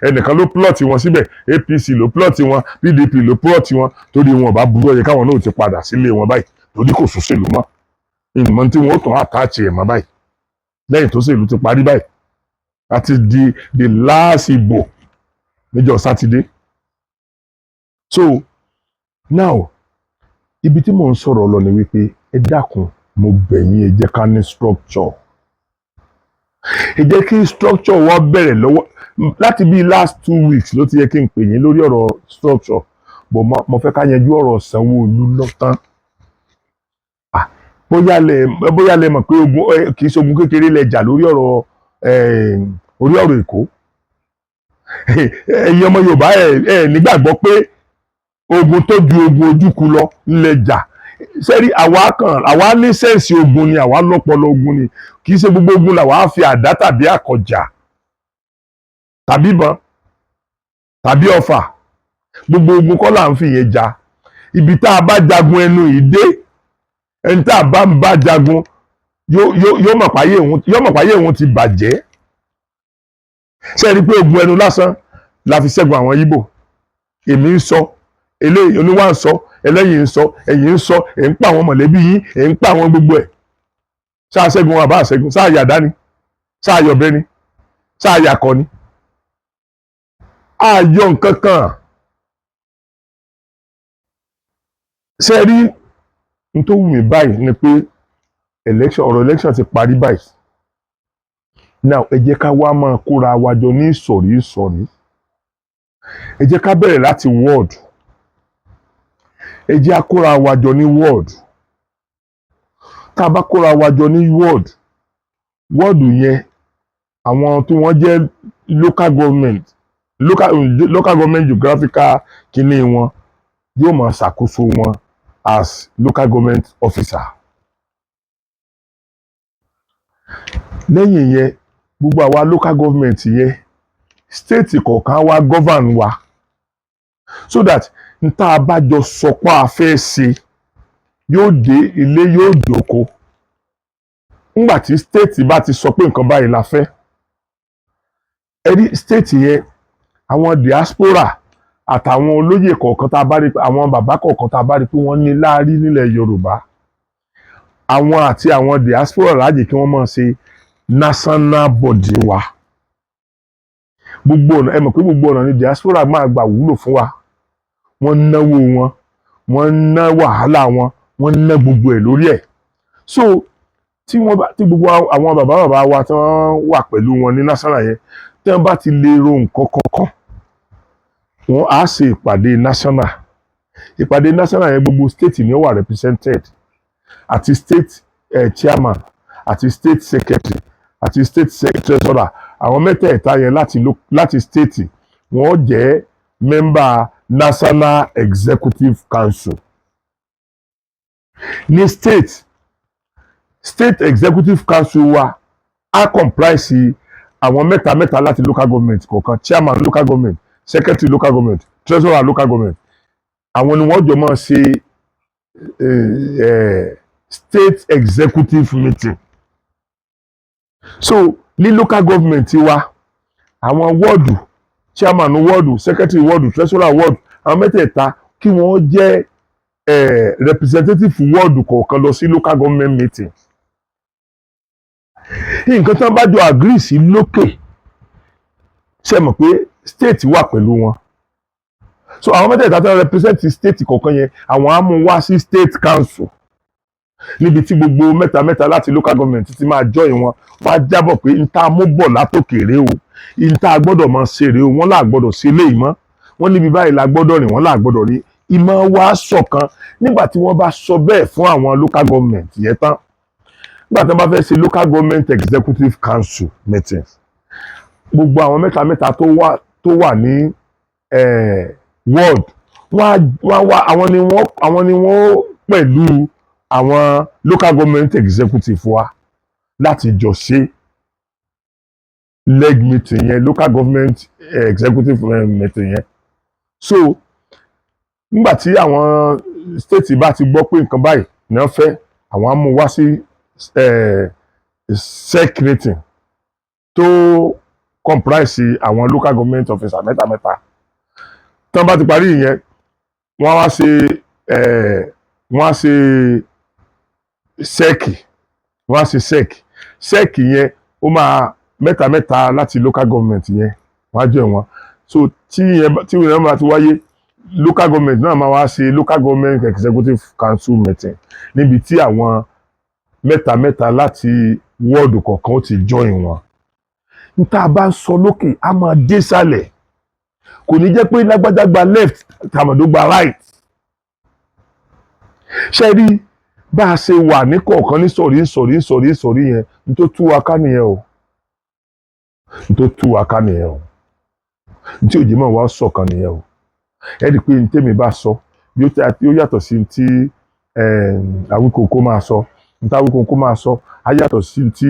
ẹnìkan ló plot wọn síbẹ̀, APC ló plot wọn, PDP ló plot wọn, torí wọn ò bá burú, ó yẹ káwọn náà ti padà sílé wọn báyìí, torí kò sóṣèlú mọ́. Ìmọ̀ tí wọ́n ó tún àtàchì ẹ̀ mọ́ báyìí lẹ́yìn tó ṣèlú ti parí báyìí, àti di the last ìbò níjọ́ Sátidé. So now, ibi tí mò ń sọ̀rọ̀ lọ ni wípé, ẹ dákun, mo bẹ̀ yín, ẹ jẹ́ ká ní structure. Ẹ jẹ́ kí structure wa bẹ̀rẹ̀ lọ́wọ́. Láti bí last 2 weeks ló ti yẹ kí n pè yín lórí ọ̀rọ̀ structure, but mo fẹ́ ká yanjú ọ̀rọ̀ Sanwó-Olú lọ́tàn. Bóyá lẹ mọ̀ pé ogun kì í ṣe ogun kékeré lẹ jà lórí ọ̀rọ̀ orí ọ̀rọ̀ Èkó. Ẹ̀yin ọmọ Yorùbá, ẹ nígbàgbọ́ pé ogun tó ju ogun ojúkú lọ lẹ jà sẹ́rí. Àwa kan, àwa ní sense ogun ni, àwa lọ́pọlọ ogun ni. Kì í ṣe gbogbo ogun làwa á fi àdá tàbí àkọjà tàbí ìbọn tàbí ọfà. Gbogbo ogun kọ́ là ń fi yẹn jà. Ibi tá a bá jagun ẹnu yìí dé, ẹni tá a bá ń bá jagun yóò mọ̀ páyé òun ti bàjẹ́. Ṣé ẹ rí i pé ogun ẹnu lásán la fi ṣẹ́gun àwọn Ìgbò? Èmi ń sọ eléyìí, oníwà ń sọ, ẹlẹ́yìn ń sọ, ẹ̀yìn ń sọ, ẹ̀ ń pa àwọn mọ̀lẹ́bí yín, ẹ̀ ń pa àwọn gbogbo ẹ̀. Ṣáà ṣẹ́gun àbá ṣẹ́gun? Ṣáà yàdá ni? Ṣáà yọ̀bẹ ni? Ṣáà yàkọ ni? Àyọ nǹkan kan. Ṣe rí n tó wù mí báyìí ni pé election, ọ̀rọ̀ election ti parí báyìí. Now, ẹ jẹ́ ká wá máa kóra wa jọ ní ìsọ̀rí ìsọ̀rí. Ẹ jẹ́ ká bẹ̀rẹ̀ láti ward. Ẹ jẹ́ á kóra wa jọ ní ward. Tá a bá kóra wa jọ ní ward, ward yẹn, àwọn tí wọ́n jẹ́ local government geographical kinní wọn yóò máa ṣàkóso wọn as local government officer. Lẹ́yìn yẹn, gbogbo àwa local government yẹn, state kọ̀ọ̀kan wá govern wa, so that n tá a bá jọ sọ pé a fẹ́ ṣe yóò dé ilé, yóò dóko. Nígbà tí state bá ti sọ pé nǹkan báyìí la fẹ́, ẹ rí state yẹn, àwọn diaspora àtàwọn olóyè kọ̀ọ̀kan tá a bá rí pé, àwọn bàbá kọ̀ọ̀kan tá a bá rí pé wọ́n ní láárí nílẹ̀ Yorùbá, àwọn àti àwọn diaspora láàyè kí wọ́n máa ṣe national body wa. Gbogbo ọ̀nà, ẹ mọ̀ pé gbogbo ọ̀nà ni diaspora máa gbà wúlò fún wa. Wọ́n náwó wọn, wọ́n ná wàhálà wọn, wọ́n ná gbogbo ẹ̀ lórí ẹ̀. So tí wọ́n bá tí gbogbo àwọn bàbá bàbá wa tí wọ́n wà pẹ̀lú wọn ní national yẹn, tí wọ́n bá ti lè ro nǹkan kankan, wọ́n á ṣe ìpàdé national. Ìpàdé national yẹn, gbogbo state ni ó wà represented, àti state chairman, àti state secretary, àti state Àti state treasurer, àwọn mẹ́tẹ̀ẹ̀ta yẹn láti state, wọ́n jẹ́ member National Executive Council. Ní state, State Executive Council wa á comprise àwọn mẹ́ta mẹ́ta láti local government kọ̀ọ̀kan: chairman local government, secretary local government, treasurer local government. Àwọn ni wọ́n jọ máa ṣe state executive meeting. So ní local government wa, àwọn wọ́ọ̀dù, chairman wọ́ọ̀dù, secretary wọ́ọ̀dù, treasurer wọ́ọ̀dù, àwọn mẹ́tẹ̀ẹ̀ta kí wọ́n jẹ́ representative wọ́ọ̀dù kọ̀ọ̀kan lọ sí local government meeting. Nǹkan tí wọ́n bá jọ agree sí lókè, ṣe mọ̀ pé state wà pẹ̀lú wọn? So àwọn mẹ́tẹ̀ẹ̀ta tí wọ́n represent state kọ̀ọ̀kan yẹn, àwọn á mú wá sí state council, níbi tí gbogbo mẹ́ta mẹ́ta láti local government ti máa join wọn. Wọ́n á jábọ̀ pé n tá mú bọ̀ látòkèrè o, n tá gbọ́dọ̀ máa ṣe rèé o, wọ́n là gbọ́dọ̀ ṣe léyìí mọ́, wọ́n níbi báyìí la gbọ́dọ̀ rìn, wọ́n là gbọ́dọ̀ rí ìmọ̀ wa ṣọ̀kan. Nígbà tí wọ́n bá sọ bẹ́ẹ̀ fún àwọn local government yẹn tán, nígbà tí wọ́n bá fẹ́ ṣe local government executive council meeting, gbogbo àwọn mẹ́ta mẹ́ta tó wà ní ward, wọ́n á wá, àwọn ni wọ́n pẹ̀lú àwọn local government executive wa láti jọ ṣe leg meeting yẹn, local government executive meeting yẹn. So nígbà tí àwọn state bá ti gbọ́ pé nǹkan báyìí ní wọ́n fẹ́, àwọn á mú wá sí sec meeting tó comprise àwọn local government officer mẹ́ta mẹ́ta. Tí wọ́n bá ti parí ìyẹn, wọ́n á ṣe sec, wọ́n á ṣe sec. Sec yẹn, ó máa mẹ́ta mẹ́ta láti local government yẹn, wọ́n á jẹ́ wọn. So tí ìyẹn bá ti wáyé, local government náà máa wá ṣe local government executive council meeting, níbi tí àwọn mẹ́ta mẹ́ta láti wọ́ọ̀dù kọ̀ọ̀kan ó ti join wọn. N tá a bá ń sọ lókè, á máa dé sàlẹ̀. Kò ní jẹ́ pé lágbájá gba left, tàmọ̀dó gba right. Ṣe rí bá a ṣe wà ní kọ̀ọ̀kan ní sọ̀rí sọ̀rí sọ̀rí sọ̀rí yẹn, n tó tú wa ká nìyẹn o, n tó tú wa ká nìyẹn o, n tí òjì mọ̀ wá ṣọ̀kan nìyẹn o. Ẹ rí i pé n tèmi bá sọ yóò yàtọ̀ sí ti Awíkòkó máa sọ, n tí Awíkòkó máa sọ á yàtọ̀ sí ti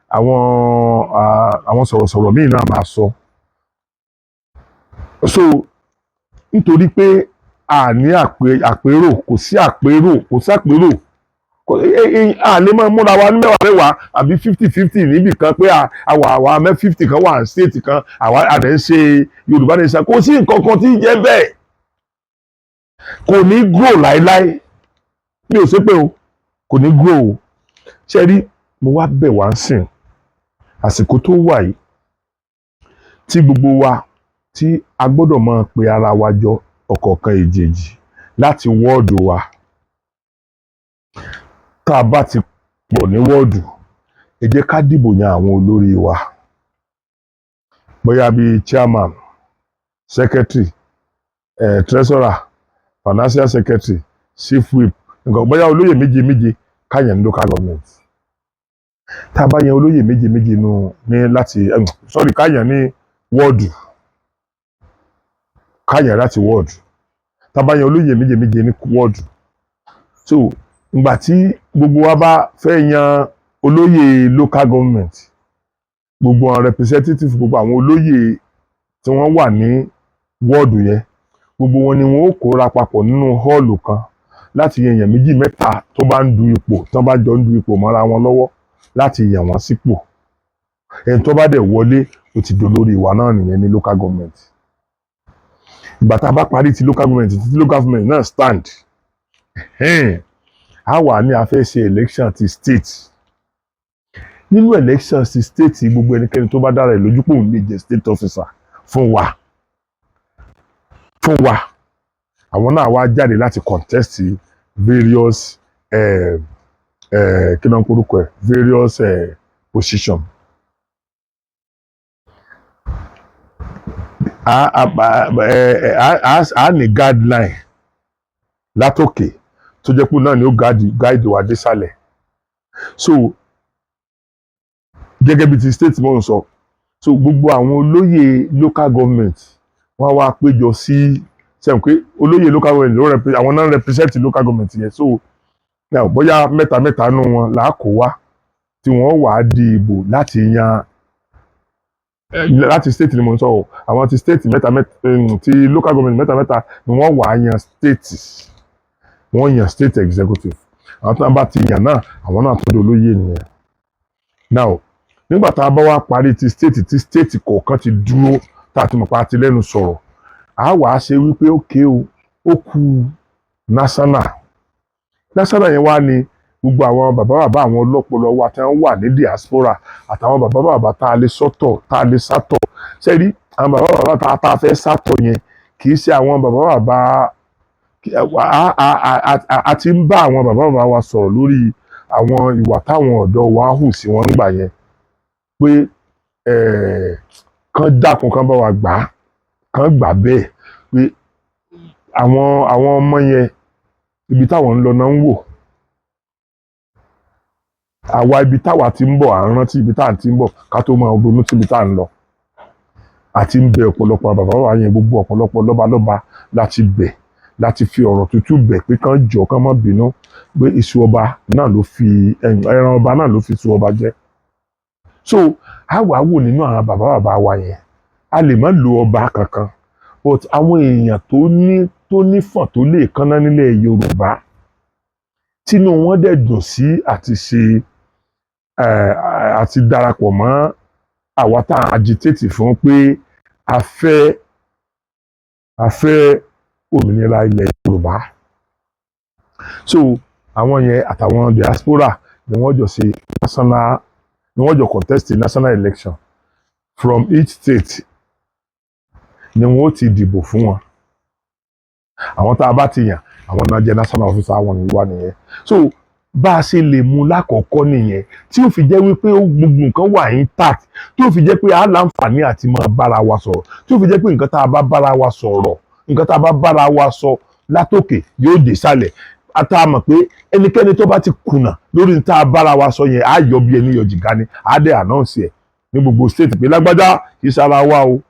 àwọn sọ̀rọ̀sọ̀rọ̀ míì náà máa sọ. So nítorí pé a ní àpérò, kò sí àpérò, kò sí àpérò, a lè máa múra wa ní mẹ́wàá mẹ́wàá àbí 50-50 níbì kan pé àwa àwa mẹ́ 50 kan wà ní state kan, àwa àdẹ̀ ń ṣe Yorùbá nation. Kò sí nǹkan kan tí ń jẹ́ bẹ́ẹ̀, kò ní grow láéláé. Mi ò ṣépè o, kò ní grow o. Ṣe rí, mo wá bẹ̀ wá ń sìn, àsìkò tó wà yìí tí gbogbo wa tí a gbọ́dọ̀ máa pe ara wa jọ ọ̀kọ̀ọ̀kan èjèèjì láti wọ́ọ̀dù wa. Tá a bá ti pọ̀ ní wọ́ọ̀dù, ẹ jẹ́ ká dìbò yan àwọn olórí wa, bóyá bíi chairman, secretary, treasurer, financial secretary, chief whip, nǹkan, bóyá olóyè méje méje ká yàn ní local government. Tá a bá yan olóyè méje méje nù ní láti, sorry, ká yàn ní wọ́ọ̀dù, ká yàn láti wọ́ọ̀dù. Tá a bá yan olóyè méje méje ní wọ́ọ̀dù, so ìgbà tí gbogbo wa bá fẹ́ yan olóyè local government, gbogbo àwọn representative, gbogbo àwọn olóyè tí wọ́n wà ní wọ́ọ̀dù yẹn, gbogbo wọn ni wọn ó kóra papọ̀ nínú hall kan láti yan èèyàn méjì mẹ́ta tó bá ń du ipò, tó bá jọ ń du ipò mọ́ra wọn lọ́wọ́, láti yàn wọ́n sípò. Ẹni tó bá dẹ̀ wọlé, ó ti dolórí ìwà náà nìyẹn ní local government. Ìgbà tá a bá parí ti local government, ti local government náà stand, a wà ní a fẹ́ ṣe election ti state. Nínú election ti state, gbogbo ẹnikẹ́ni tó bá dára ẹ̀ lójú pé òun lè jẹ́ state officer fún wa, àwọn náà wá jáde láti contest various, kí ló ń porúkọ ẹ̀, various position. A ní guideline látòkè tó jẹ́ pé náà ni ó guide wa désàlẹ̀. So Gẹ́gẹ́ bí ti state mo ń sọ, so gbogbo àwọn olóyè local government, wọ́n wá péjọ sí sẹ́wọ̀n pé olóyè local government ló àwọn náà represent local government yẹn. So now, bóyá mẹ́ta mẹ́ta nù wọn là á kó wá, tí wọ́n wà á di ìbò láti yan láti state ni mo ń sọ o. Àwọn ti state mẹ́ta mẹ́ta, ti local government mẹ́ta mẹ́ta ni wọ́n wà á yan state, wọ́n yan state executive. Àwọn tí wọ́n bá ti yàn náà, àwọn náà tó di olóyè nìyẹn. Now, nígbà tá a bá wá parí ti state, tí state kọ̀ọ̀kan ti dúró, tá a ti mọ̀ pa ti lẹ́nu sọ̀rọ̀, a wà á ṣe wípé ókè o, ó kù national. National yẹn wá ní gbogbo àwọn bàbá bàbá, àwọn ọlọ́pọlọ wa tí wọ́n wà ní diaspora, àtàwọn bàbá bàbá tá a lè sọ́tọ̀, tá a lè sátọ̀. Sẹ́rí àwọn bàbá bàbá tá a fẹ́ sátọ̀ yẹn, kì í ṣe àwọn bàbá bàbá a ti ń bá àwọn bàbá bàbá wa sọ̀rọ̀ lórí àwọn ìwà táwọn ọ̀dọ́ wa hù sí wọn nígbà yẹn, pé kán dákun, kán bá wa gbà á, kán gbà bẹ́ẹ̀ pé àwọn ọmọ yẹn, ibi táwọn ń lọ náà ń wò. Àwa, ibi táwa ti ń bọ̀, à ń rántí ibi tá à ń ti ń bọ̀ ká tó máa ronú síbi tá à ń lọ. Àti ń bẹ ọ̀pọ̀lọpọ̀ bàbá wa yẹn, gbogbo ọ̀pọ̀lọpọ̀ lọ́balọ́ba láti bẹ̀, láti fi ọ̀rọ̀ tútù bẹ̀ pé kán jọ, kán má bínú, pé iṣu ọba náà ló fi ẹran ọba náà ló fi iṣu ọba jẹ. So a wàá wò nínú àwọn bàbá bàbá wa yẹn, a lè má lo ọba kankan, but àwọn èèyàn tó nífọ̀n, tó lè kánná nílẹ̀ Yorùbá, tínú wọn dẹ̀ dùn sí àti ṣe àti darapọ̀ mọ́ àwa tá a agitate fún pé a fẹ́ òmìnira ilẹ̀ Yorùbá. So àwọn yẹn àtàwọn diaspora ni wọ́n jọ ṣe national, ni wọ́n jọ contest national election. From each state ni wọ́n ó ti dìbò fún wọn. Àwọn tá a bá ti yàn, àwọn náà jẹ́ national officer wọn ní wà nìyẹn. So bá a ṣe lè mú lákọ̀ọ́kọ́ nìyẹn, tí ó fi jẹ́ wípé gbogbo nǹkan wà intact, tí ó fi jẹ́ pé a láǹfààní àti máa bára wa sọ̀rọ̀, tí ó fi jẹ́ pé nǹkan tá a bá bára wa sọ̀rọ̀, nǹkan tá a bá bára wa sọ látòkè yóò dé sàlẹ̀. Ata mọ̀ pé ẹnikẹ́ni tó bá ti kùnà lórí ní tá a bára wa sọ yẹn, á yọ bí ẹni yọ jìgá ni. Á dẹ̀ announce ẹ̀ ní gbogbo state pé lágbájá kì í sára wa o,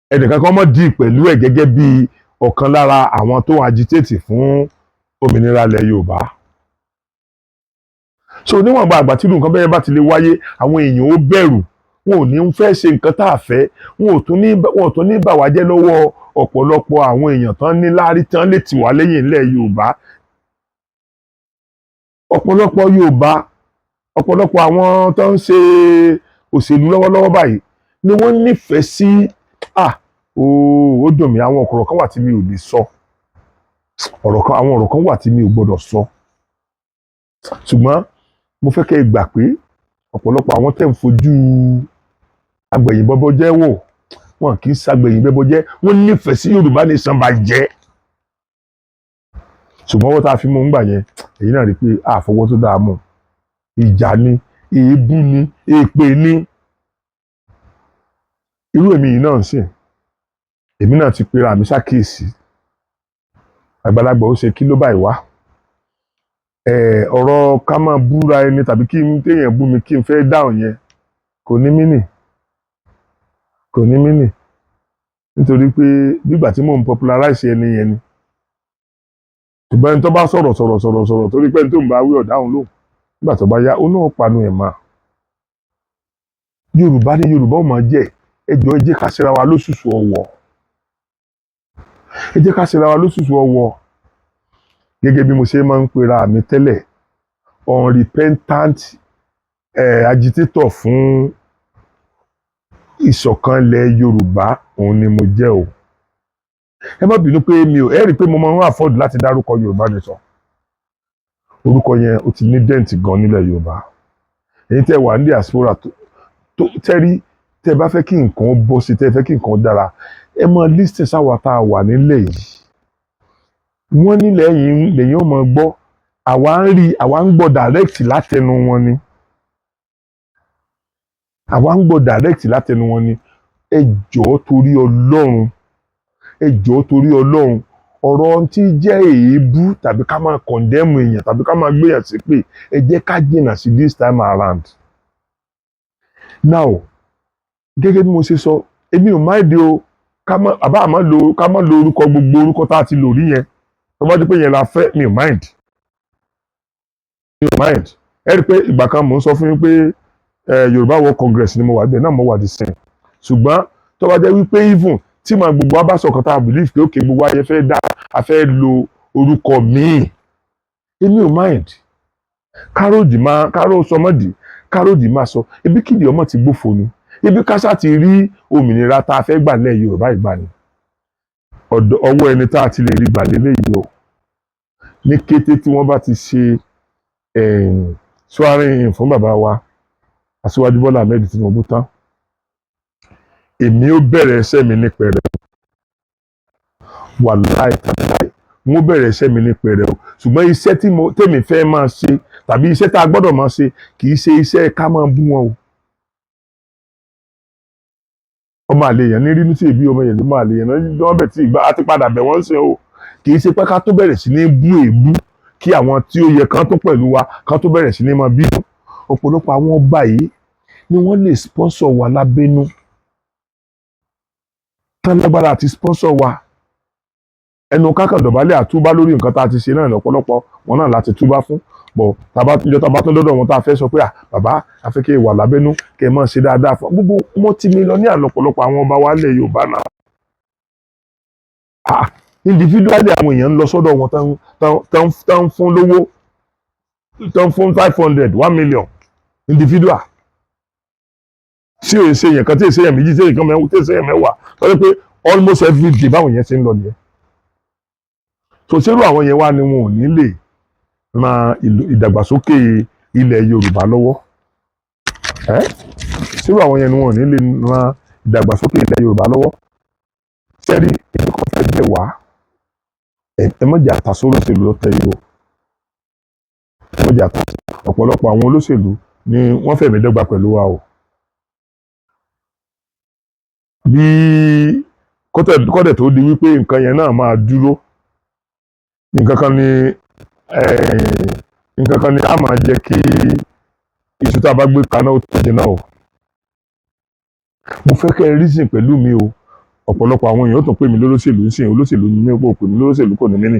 ẹnìkan kan mọ̀ dì pẹ̀lú ẹ̀ gẹ́gẹ́ bí ọ̀kan lára àwọn tó ń agitate fún òmìnira ilẹ̀ Yorùbá. So níwọ̀nba àgbà tí irú nǹkan bẹ́ẹ̀ bá ti lè wáyé, àwọn èèyàn ó bẹ̀rù, wọn ò ní fẹ́ ṣe nǹkan tá a fẹ́, wọn ò tún ní bà wá jẹ́ lọ́wọ́ ọ̀pọ̀lọpọ̀ àwọn èèyàn tán ní láárí, tán lè tì wá lẹ́yìn ilẹ̀ Yorùbá. Ọ̀pọ̀lọpọ̀ Yorùbá, ọ̀pọ̀lọpọ̀ àwọn tó ń ṣe òṣèlú lọ́wọ́lọ́wọ́ báyìí ni wọ́n nífẹ̀ẹ́ sí. Ah, ooo, ó dùn mí. Àwọn ọ̀rọ̀ kan wà tí mi ò lè sọ, ọ̀rọ̀ kan, àwọn ọ̀rọ̀ kan wà tí mi ò gbọ́dọ̀ sọ, ṣùgbọ́n mo fẹ́ kẹ́ ẹ gbà pé ọ̀pọ̀lọpọ̀ àwọn tẹ̀ ń fojú agbẹ̀yìnbọ́bọ́ jẹ́ wò, wọn kì í ṣàgbẹ̀yìnbẹ́bọ́ jẹ́. Wọ́n nífẹ̀ẹ́ sí Yorùbá nation bá jẹ́, ṣùgbọ́n wọ́n tá a fi mú un gbà yẹn, èyí náà rí i pé àfọwọ́ tó dáa mú, ìjà ni, èébú ni, èpè ni. Irú èmi yìí náà ń sìn, èmi náà ti pera mi ṣàkíyèsí. Àgbàlagbà ó ṣe kí ló báyìí wá, ọ̀rọ̀ ká máa búra ẹni tàbí kí n téèyàn bú mi kí n fẹ́ dáhùn yẹn, kò ní mínì, kò ní mínì, nítorí pé nígbà tí mò ń popularize ẹni yẹn ni. Ṣùgbọ́n ẹni tó bá sọ̀rọ̀ sọ̀rọ̀ sọ̀rọ̀ sọ̀rọ̀, torí pé ẹni tó ń bá wí ọ̀dáhùn lóhùn, nígbà tó bá yá, ó náà panu ẹ̀ mọ́. Yorùbá ní Yorùbá ò máa jẹ́. Ẹ jọ̀ọ́, ẹ jẹ́ ká ṣera wa lóṣùṣù ọwọ̀, ẹ jẹ́ ká ṣera wa lóṣùṣù ọwọ̀. Gẹ́gẹ́ bí mo ṣe máa ń pera mi tẹ́lẹ̀, unrepentant agitator fún ìṣọ̀kan ilẹ̀ Yorùbá òun ni mo jẹ́ o. Ẹ má bínú pé mi ò, ẹ rí i pé mo máa ń afford láti dárúkọ Yorùbá nation. Orúkọ yẹn, ó ti ní dent gan nílẹ̀ Yorùbá. Èyí tẹ́ wà ní diaspora tó tẹ́rí, tẹ́ bá fẹ́ kí nǹkan bọ́ sí, tẹ́ fẹ́ kí nǹkan dára, ẹ máa listen sáwa tá a wà nílẹ̀ yìí. Wọ́n nílẹ̀ yìí lẹ́yìn ó máa gbọ́, àwa ń rí, àwa ń gbọ́ direct látẹnu wọn ni, àwa ń gbọ́ direct látẹnu wọn ni. Ẹ jọ̀ọ́, torí Ọlọ́run, ẹ jọ̀ọ́, torí Ọlọ́run, ọ̀rọ̀ tí jẹ́ èébú tàbí ká máa condemn èèyàn tàbí ká máa gbéyàn ṣépè, ẹ jẹ́ ká jìnnà sí this time around. Now, gẹ́gẹ́ bí mo ṣe sọ, èmi ò mind o, ká má àbá àmọ́ lo, ká má lo orúkọ, gbogbo orúkọ tá a ti lò rí yẹn. Tó bá dé pé yẹn la fẹ́, mi ò mind, mi ò mind. Ẹ rí i pé ìgbà kan mò ń sọ fún yín pé Yorùbá World Congress ni mo wà, ibẹ̀ náà mo wà the same. Ṣùgbọ́n tó bá jẹ́ wípé even tí màá gbogbo wa bá sọ̀kan, tá a believe pé okay, gbogbo ayé fẹ́ dá a fẹ́ lo orúkọ míì, èmi ò mind. Káròdì máa kárò sọmọdì, káròdì máa sọ ebi kìdí ọmọ ti gbófo ni, ibi kásá ti rí òmìnira tá a fẹ́ gbà lẹ̀ Yorùbá ìgbà ni ọ̀dọ̀ ọwọ́ ẹni tá a ti lè rí gbà lélẹ́yìí o. Ní kété tí wọ́n bá ti ṣe swearing in fún bàbá wa Aṣíwájú Bọ́lá Ahmed Tinubu tán, èmi ó bẹ̀rẹ̀ iṣẹ́ mi ní pẹ̀rẹ̀. Wàláì tàláì, mo bẹ̀rẹ̀ iṣẹ́ mi ní pẹ̀rẹ̀ o. Ṣùgbọ́n iṣẹ́ tí mo tèmi fẹ́ máa ṣe tàbí iṣẹ́ tá a gbọ́dọ̀ máa ṣe kì í ṣe iṣẹ́ ká máa bú wọn o. Ọmọ àlè yẹn ní rínú tí èbí ọmọ yẹn ló máa lè yẹn náà wọ́n bẹ̀ tí ìgbà á ti padà bẹ̀ wọ́n ṣe o. Kì í ṣe pé ká tó bẹ̀rẹ̀ sí ní bú èébú, kí àwọn tí ó yẹ kán tó pẹ̀lú wa kán tó bẹ̀rẹ̀ sí ní máa bínú. Ọ̀pọ̀lọpọ̀ àwọn ọba yìí ni wọ́n lè sponsor wa lábẹ́nú, tán lágbára àti sponsor wa. Ẹnu kákan dọ̀bálẹ̀ àtúbá lórí nǹkan tá a ti ṣe náà lọ́pọ̀lọpọ̀ wọn náà láti túbá fún bọ̀. Tàbá ìjọ tàbá tó dọ́dọ̀ wọn, tá a fẹ́ sọ pé, à bàbá, a fẹ́ kí ẹ wà lábẹ́nú, kẹ́ ẹ máa ṣe dáadáa fún gbogbo multi-millionaire lọ́pọ̀lọpọ̀ àwọn ọba wa lẹ̀ Yorùbá náà. Ah, individually, àwọn èèyàn ń lọ sọ́dọ̀ wọn tán fún lówó, tán fún 500, 1 million individual, tí ò ṣe èèyàn kan, tí ò ṣe èèyàn méjì, tí ò ṣe èèyàn mẹ́wàá, tí ò ṣe èèyàn 10. Tọ́jú pé almost every day báwọn yẹn ṣe ń lọ nìyẹn. So ṣérú àwọn yẹn wá ni wọn ò ní lè ran ìdàgbàsókè ilẹ̀ Yorùbá lọ́wọ́? Ẹ́ ṣérú àwọn yẹn ni wọn ò ní lè ran ìdàgbàsókè ilẹ̀ Yorùbá lọ́wọ́? Sẹ́rí, èmi kan fẹ́ bẹ̀ wá, ẹ má jẹ́ àtàsó olóṣèlú lọ́tẹ̀ yìí o. Ẹ má jẹ́ àtàsó. Ọ̀pọ̀lọpọ̀ àwọn olóṣèlú ni wọ́n fẹ̀mí dọ́gba pẹ̀lú wa o. Bí kọ́tẹ̀ tó di wípé nǹkan yẹn náà máa dúró, nǹkan kan ni a máa jẹ́ kí iṣu tá a bá gbé kaná ó tó jiná o. Mo fẹ́ kẹ́ ẹ reason pẹ̀lú mi o. Ọ̀pọ̀lọpọ̀ àwọn èèyàn ó tún pè mí lólóṣèlú ń sìn. Olóṣèlú ni mí, ó pè mí lólóṣèlú kò ní mí nì,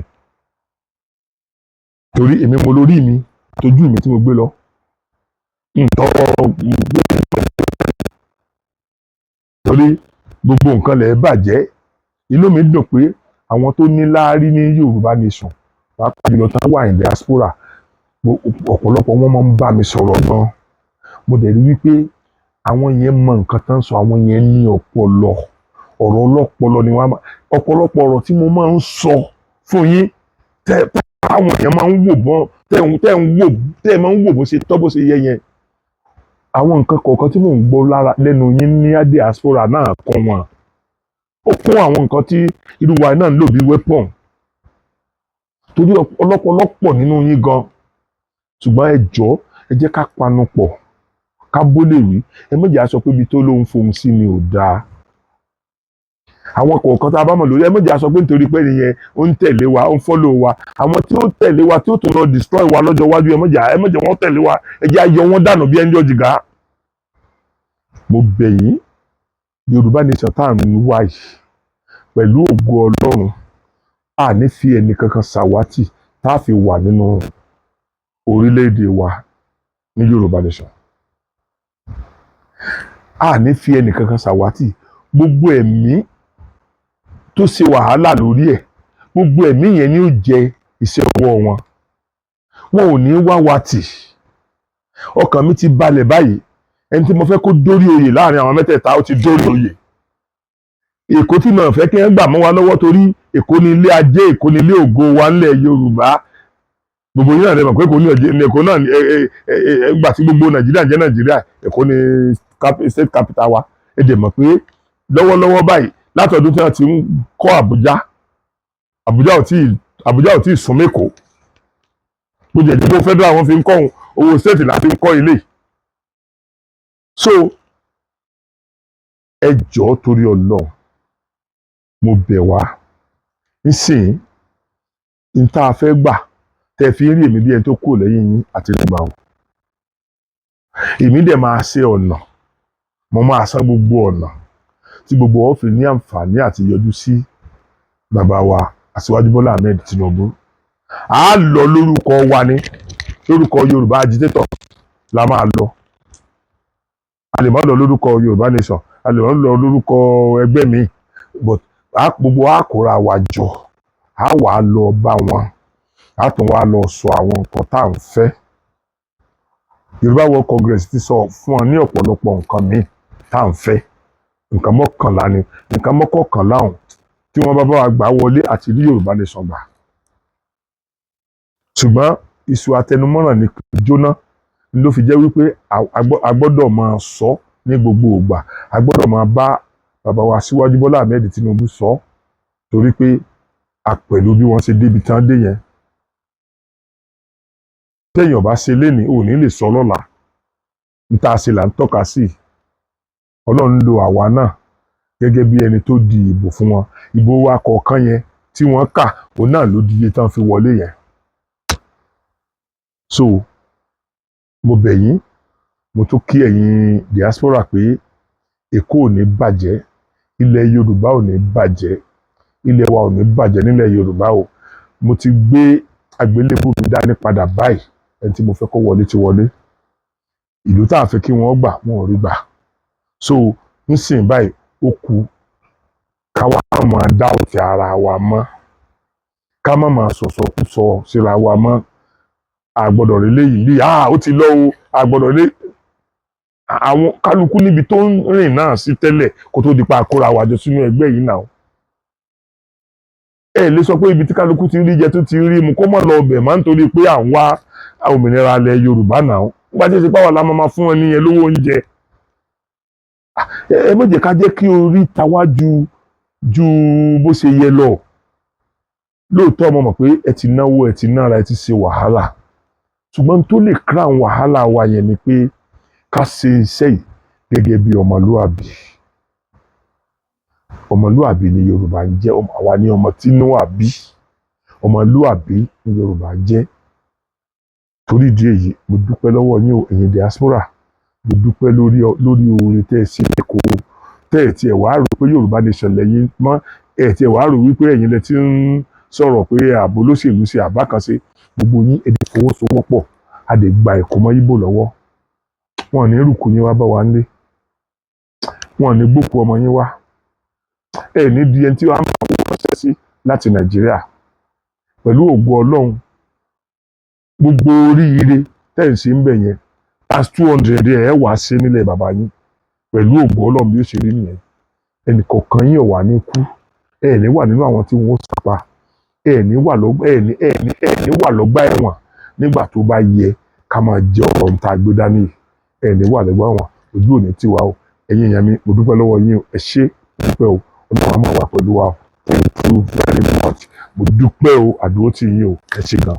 torí èmi mo lórí mi tójú mi tí mo gbé lọ ntọ́, torí gbogbo nǹkan lẹ̀ bàjẹ́. Inú mi dùn pé àwọn tó ní láárí ní Yorùbá Nation, pàápàá jùlọ tán wà ní diaspora, ọ̀pọ̀lọpọ̀ wọn máa ń bá mi sọ̀rọ̀ gan. Mo dẹ̀ rí wípé àwọn yẹn mọ nǹkan tán sọ, àwọn yẹn ní ọpọlọ, ọ̀rọ̀ ọlọ́pọlọ ni wọ́n á. Ọ̀pọ̀lọpọ̀ ọ̀rọ̀ tí mo máa ń sọ fún yín, tẹ́ àwọn èèyàn máa ń wò bọ́n, tẹ́ ń wò, tẹ́ máa ń wò bó ṣe tọ́, bó ṣe yẹ yẹn, àwọn nǹkan kọ̀ọ̀kan tí mò ń gbọ́ lára lẹ́nu yín ní diaspora náà kọ́ wọn, ó kún àwọn nǹkan tí irú wa náà ń lò bí weapon, torí ọlọ́pọlọpọ̀ nínú yín gan. Ṣùgbọ́n ẹ jọ̀ọ́, ẹ jẹ́ ká panu pọ̀, ká bó lè wí. Ẹ má jẹ́ á sọ pé ibi tó lóun fohùn sí ni ò dáa. Àwọn kọ̀ọ̀kan tá a bá mọ̀ lórí, ẹ má jẹ́ á sọ pé nítorí pé nìyẹn ó ń tẹ̀lé wa, ó ń follow wa, àwọn tí ó tẹ̀lé wa tí ó tún lọ destroy wa lọ́jọ́ iwájú, ẹ má jẹ́ wọ́n tẹ̀lé wa. Ẹ jẹ́ á yọ wọ́n dànù bí ẹni ọ̀jìgá. Mo bẹ̀ yín, Yorùbá Nation tá à ń wá yìí, pẹ̀lú ògo Ọlọ́run, a ní fi ẹnì kankan ṣàwátì tá a fi wà nínú orílẹ̀-èdè wa ní Yorùbá Nation. A ní fi ẹnì kankan ṣàwátì. Gbogbo ẹ̀mí tó ṣe wàhálà lórí ẹ̀, gbogbo ẹ̀mí yẹn ni ó jẹ iṣẹ́ ọwọ́ wọn. Wọn ò ní wá wa tì. Ọkàn mi ti balẹ̀ báyìí. Ẹni tí mo fẹ́ kó dórí oyè láàrin àwọn mẹ́tẹ̀ẹ̀ta, ó ti dórí oyè. Èkó tí mo fẹ́ kí wọ́n gbà mọ́ wa lọ́wọ́, torí Èkó ní ilé ajé, Èkó ní ilé ògo wa ńlẹ̀ Yorùbá. Gbogbo yín náà lè mọ̀ pé Èkó ní Èkó náà ní ẹ gbà tí gbogbo Nàìjíríà jẹ́ Nàìjíríà, Èkó ní state capital wa. Ẹ dẹ̀ mọ̀ pé lọ́wọ́lọ́wọ́ báyìí, látọ̀dún tí wọ́n ti ń kọ́ Àbújá, Àbújá ò tí ì sún mẹ́kọ̀ọ́. Bó jẹ́ pé federal wọn fi ń kọ́ òun, owó state la fi ń kọ́ ilé. So ẹ jọ̀ọ́, torí Ọlọ́run, mo bẹ̀ wá nísìnyí, n tá a fẹ́ gbà tẹ́ fi ń rí èmi bí ẹni tó kúrò lẹ́yìn yín àti ìgbà o, èmi dẹ̀ máa ṣe ọ̀nà. Mo máa sá gbogbo ọ̀nà tí gbogbo wọn fi ní àǹfààní àti yọjú sí bàbá wa, Aṣíwájú Bọ́lá Ahmed Tinubu. A lọ lórúkọ wa ní lórúkọ Yorùbá agitator la máa lọ. A lè má lọ lórúkọ Yorùbá Nation, a lè má lọ lórúkọ ẹgbẹ́ mi, but gbogbo a kóra wa jọ, a wà á lọ bá wọn, a tún wá lọ sọ àwọn nǹkan tá à ń fẹ́. Yorùbá World Congress ti sọ fún wọn ní ọ̀pọ̀lọpọ̀ nǹkan míì tá à ń fẹ́. Nǹkan 11 ni. Nǹkan 11 ọ̀hún, tí wọ́n bá bá wa gbà wọlé, àti rí Yorùbá Nation gbà. Ṣùgbọ́n iṣu atẹnumọ́ràn ni kò jóná, ló fi jẹ́ wípé a gbọ́dọ̀ máa sọ ní gbogbo ìgbà. A gbọ́dọ̀ máa bá bàbá wa Síwájú Bọ́lá Ahmed Tinubu sọ, torí pé a pẹ̀lú bí wọ́n ṣe débi tán dé yẹn. Téèyàn bá ṣe lénìí, ò ní lè sọ lọ́la. N tá a ṣe là ń tọ́ka sí. Ọlọ́run lo àwa náà gẹ́gẹ́ bí ẹni tó di ìbò fún wọn. Ìbò wa kọ̀ọ̀kan yẹn tí wọ́n kà, òun náà ló di iye tán fi wọlé yẹn. So mo bẹ̀ yín, mo tún kí ẹ̀yin diaspora pé Èkó ò ní bàjẹ́, ilẹ̀ Yorùbá ò ní bàjẹ́, ilẹ̀ wa ò ní bàjẹ́ nílẹ̀ Yorùbá o. Mo ti gbé àgbélébùú mi dání padà báyìí. Ẹni tí mo fẹ́ kó wọlé ti wọlé. Ìlú tá a fẹ́ kí wọ́n gbà, wọn ò rí gbà. So nísìnyí báyìí, ó kù káwa máa dá òtí ara wa mọ́, ká má máa sọ̀sọ̀kúsọ síra wa mọ́. A gbọ́dọ̀ rí léyìí bí ah, ó ti lọ o. A gbọ́dọ̀ rí àwọn kálukú níbi tó ń rìn náà sí tẹ́lẹ̀ kó tó di pa àkóra wa jọ sínú ẹgbẹ́ yìí náà. Ẹ lè sọ pé ibi tí kálukú ti rí jẹ, tó ti rí mu, kó má lọ ọbẹ̀ má, nítorí pé à ń wá òmìnira ilẹ̀ Yorùbá náà. Nígbà tí ó ṣe pàwọn la máa fún ẹni yẹn lówó oúnjẹ, ẹ má jẹ́ ká jẹ́ kí orí ta wá ju ju bó ṣe yẹ lọ. Lóòótọ́, mo mọ̀ pé ẹ ti náwó, ẹ ti nára, ẹ ti ṣe wàhálà, ṣùgbọ́n tó lè crown wàhálà wa yẹn ni pé ká ṣe iṣẹ́ yìí gẹ́gẹ́ bí ọmọlúàbí. Ọmọlúàbí ni Yorùbá ń jẹ́. Àwa ní ọmọ tínúàbí, ọmọlúàbí ni Yorùbá jẹ́. Torí ìdí èyí, mo dúpẹ́ lọ́wọ́ yín o, ẹ̀yin diaspora. Mo dúpẹ́ lórí oore tẹ́ ẹ sí lẹ́kọ̀ọ́, tẹ́ ẹ tiẹ̀ wá rò pé Yorùbá Nation lẹ́yìn mọ́. Ẹ tiẹ̀ wá rò wípé ẹ̀yin lẹ ti ń sọ̀rọ̀ pé ààbò olóṣèlú ṣe àbá kan ṣe. Gbogbo yín, ẹ dẹ̀ fọwọ́sowọ́pọ̀, a dẹ̀ gba ẹ̀kọ́ mọ́ Ìgbò lọ́wọ́. Wọn ò ní rúkú yín wá bá wa nílé, wọn ò ní gbókù ọmọ yín wá. Ẹ ní di ẹni tí wàá máa wọ ránṣẹ́ sí láti Nàìjíríà. Pẹ̀lú ògo Ọlọ́run, gbogbo oríire tẹ́ ẹ̀ ṣe ń bẹ̀ yẹn, times 200, ẹ̀ wá sí nílẹ̀ bàbá yín. Pẹ̀lú ògo Ọlọ́run, bí ó ṣe rí nìyẹn. Ẹnì kọ̀ọ̀kan yín ò wà ní kú. Ẹ ní wà nínú àwọn tí wọ́n sàpà. Ẹ ní wà lọ́gbà ẹ̀wọ̀n nígbà tó bá yẹ ká máa jẹ ọ̀rọ̀ níta gbé dání. Ẹ ní wà lọ́gbà ẹ̀wọ̀n. Ojú ò ní tiwa o. Ẹ̀yin èèyàn mi, mo dúpẹ́ lọ́wọ́ yín o. Ẹ ṣé, mo dúpẹ́ o. Ọlọ́run á máa wà pẹ̀lú wa o. Thank you very much. Mo dúpẹ́ o, àdúró tì yín o. Ẹ ṣé gan.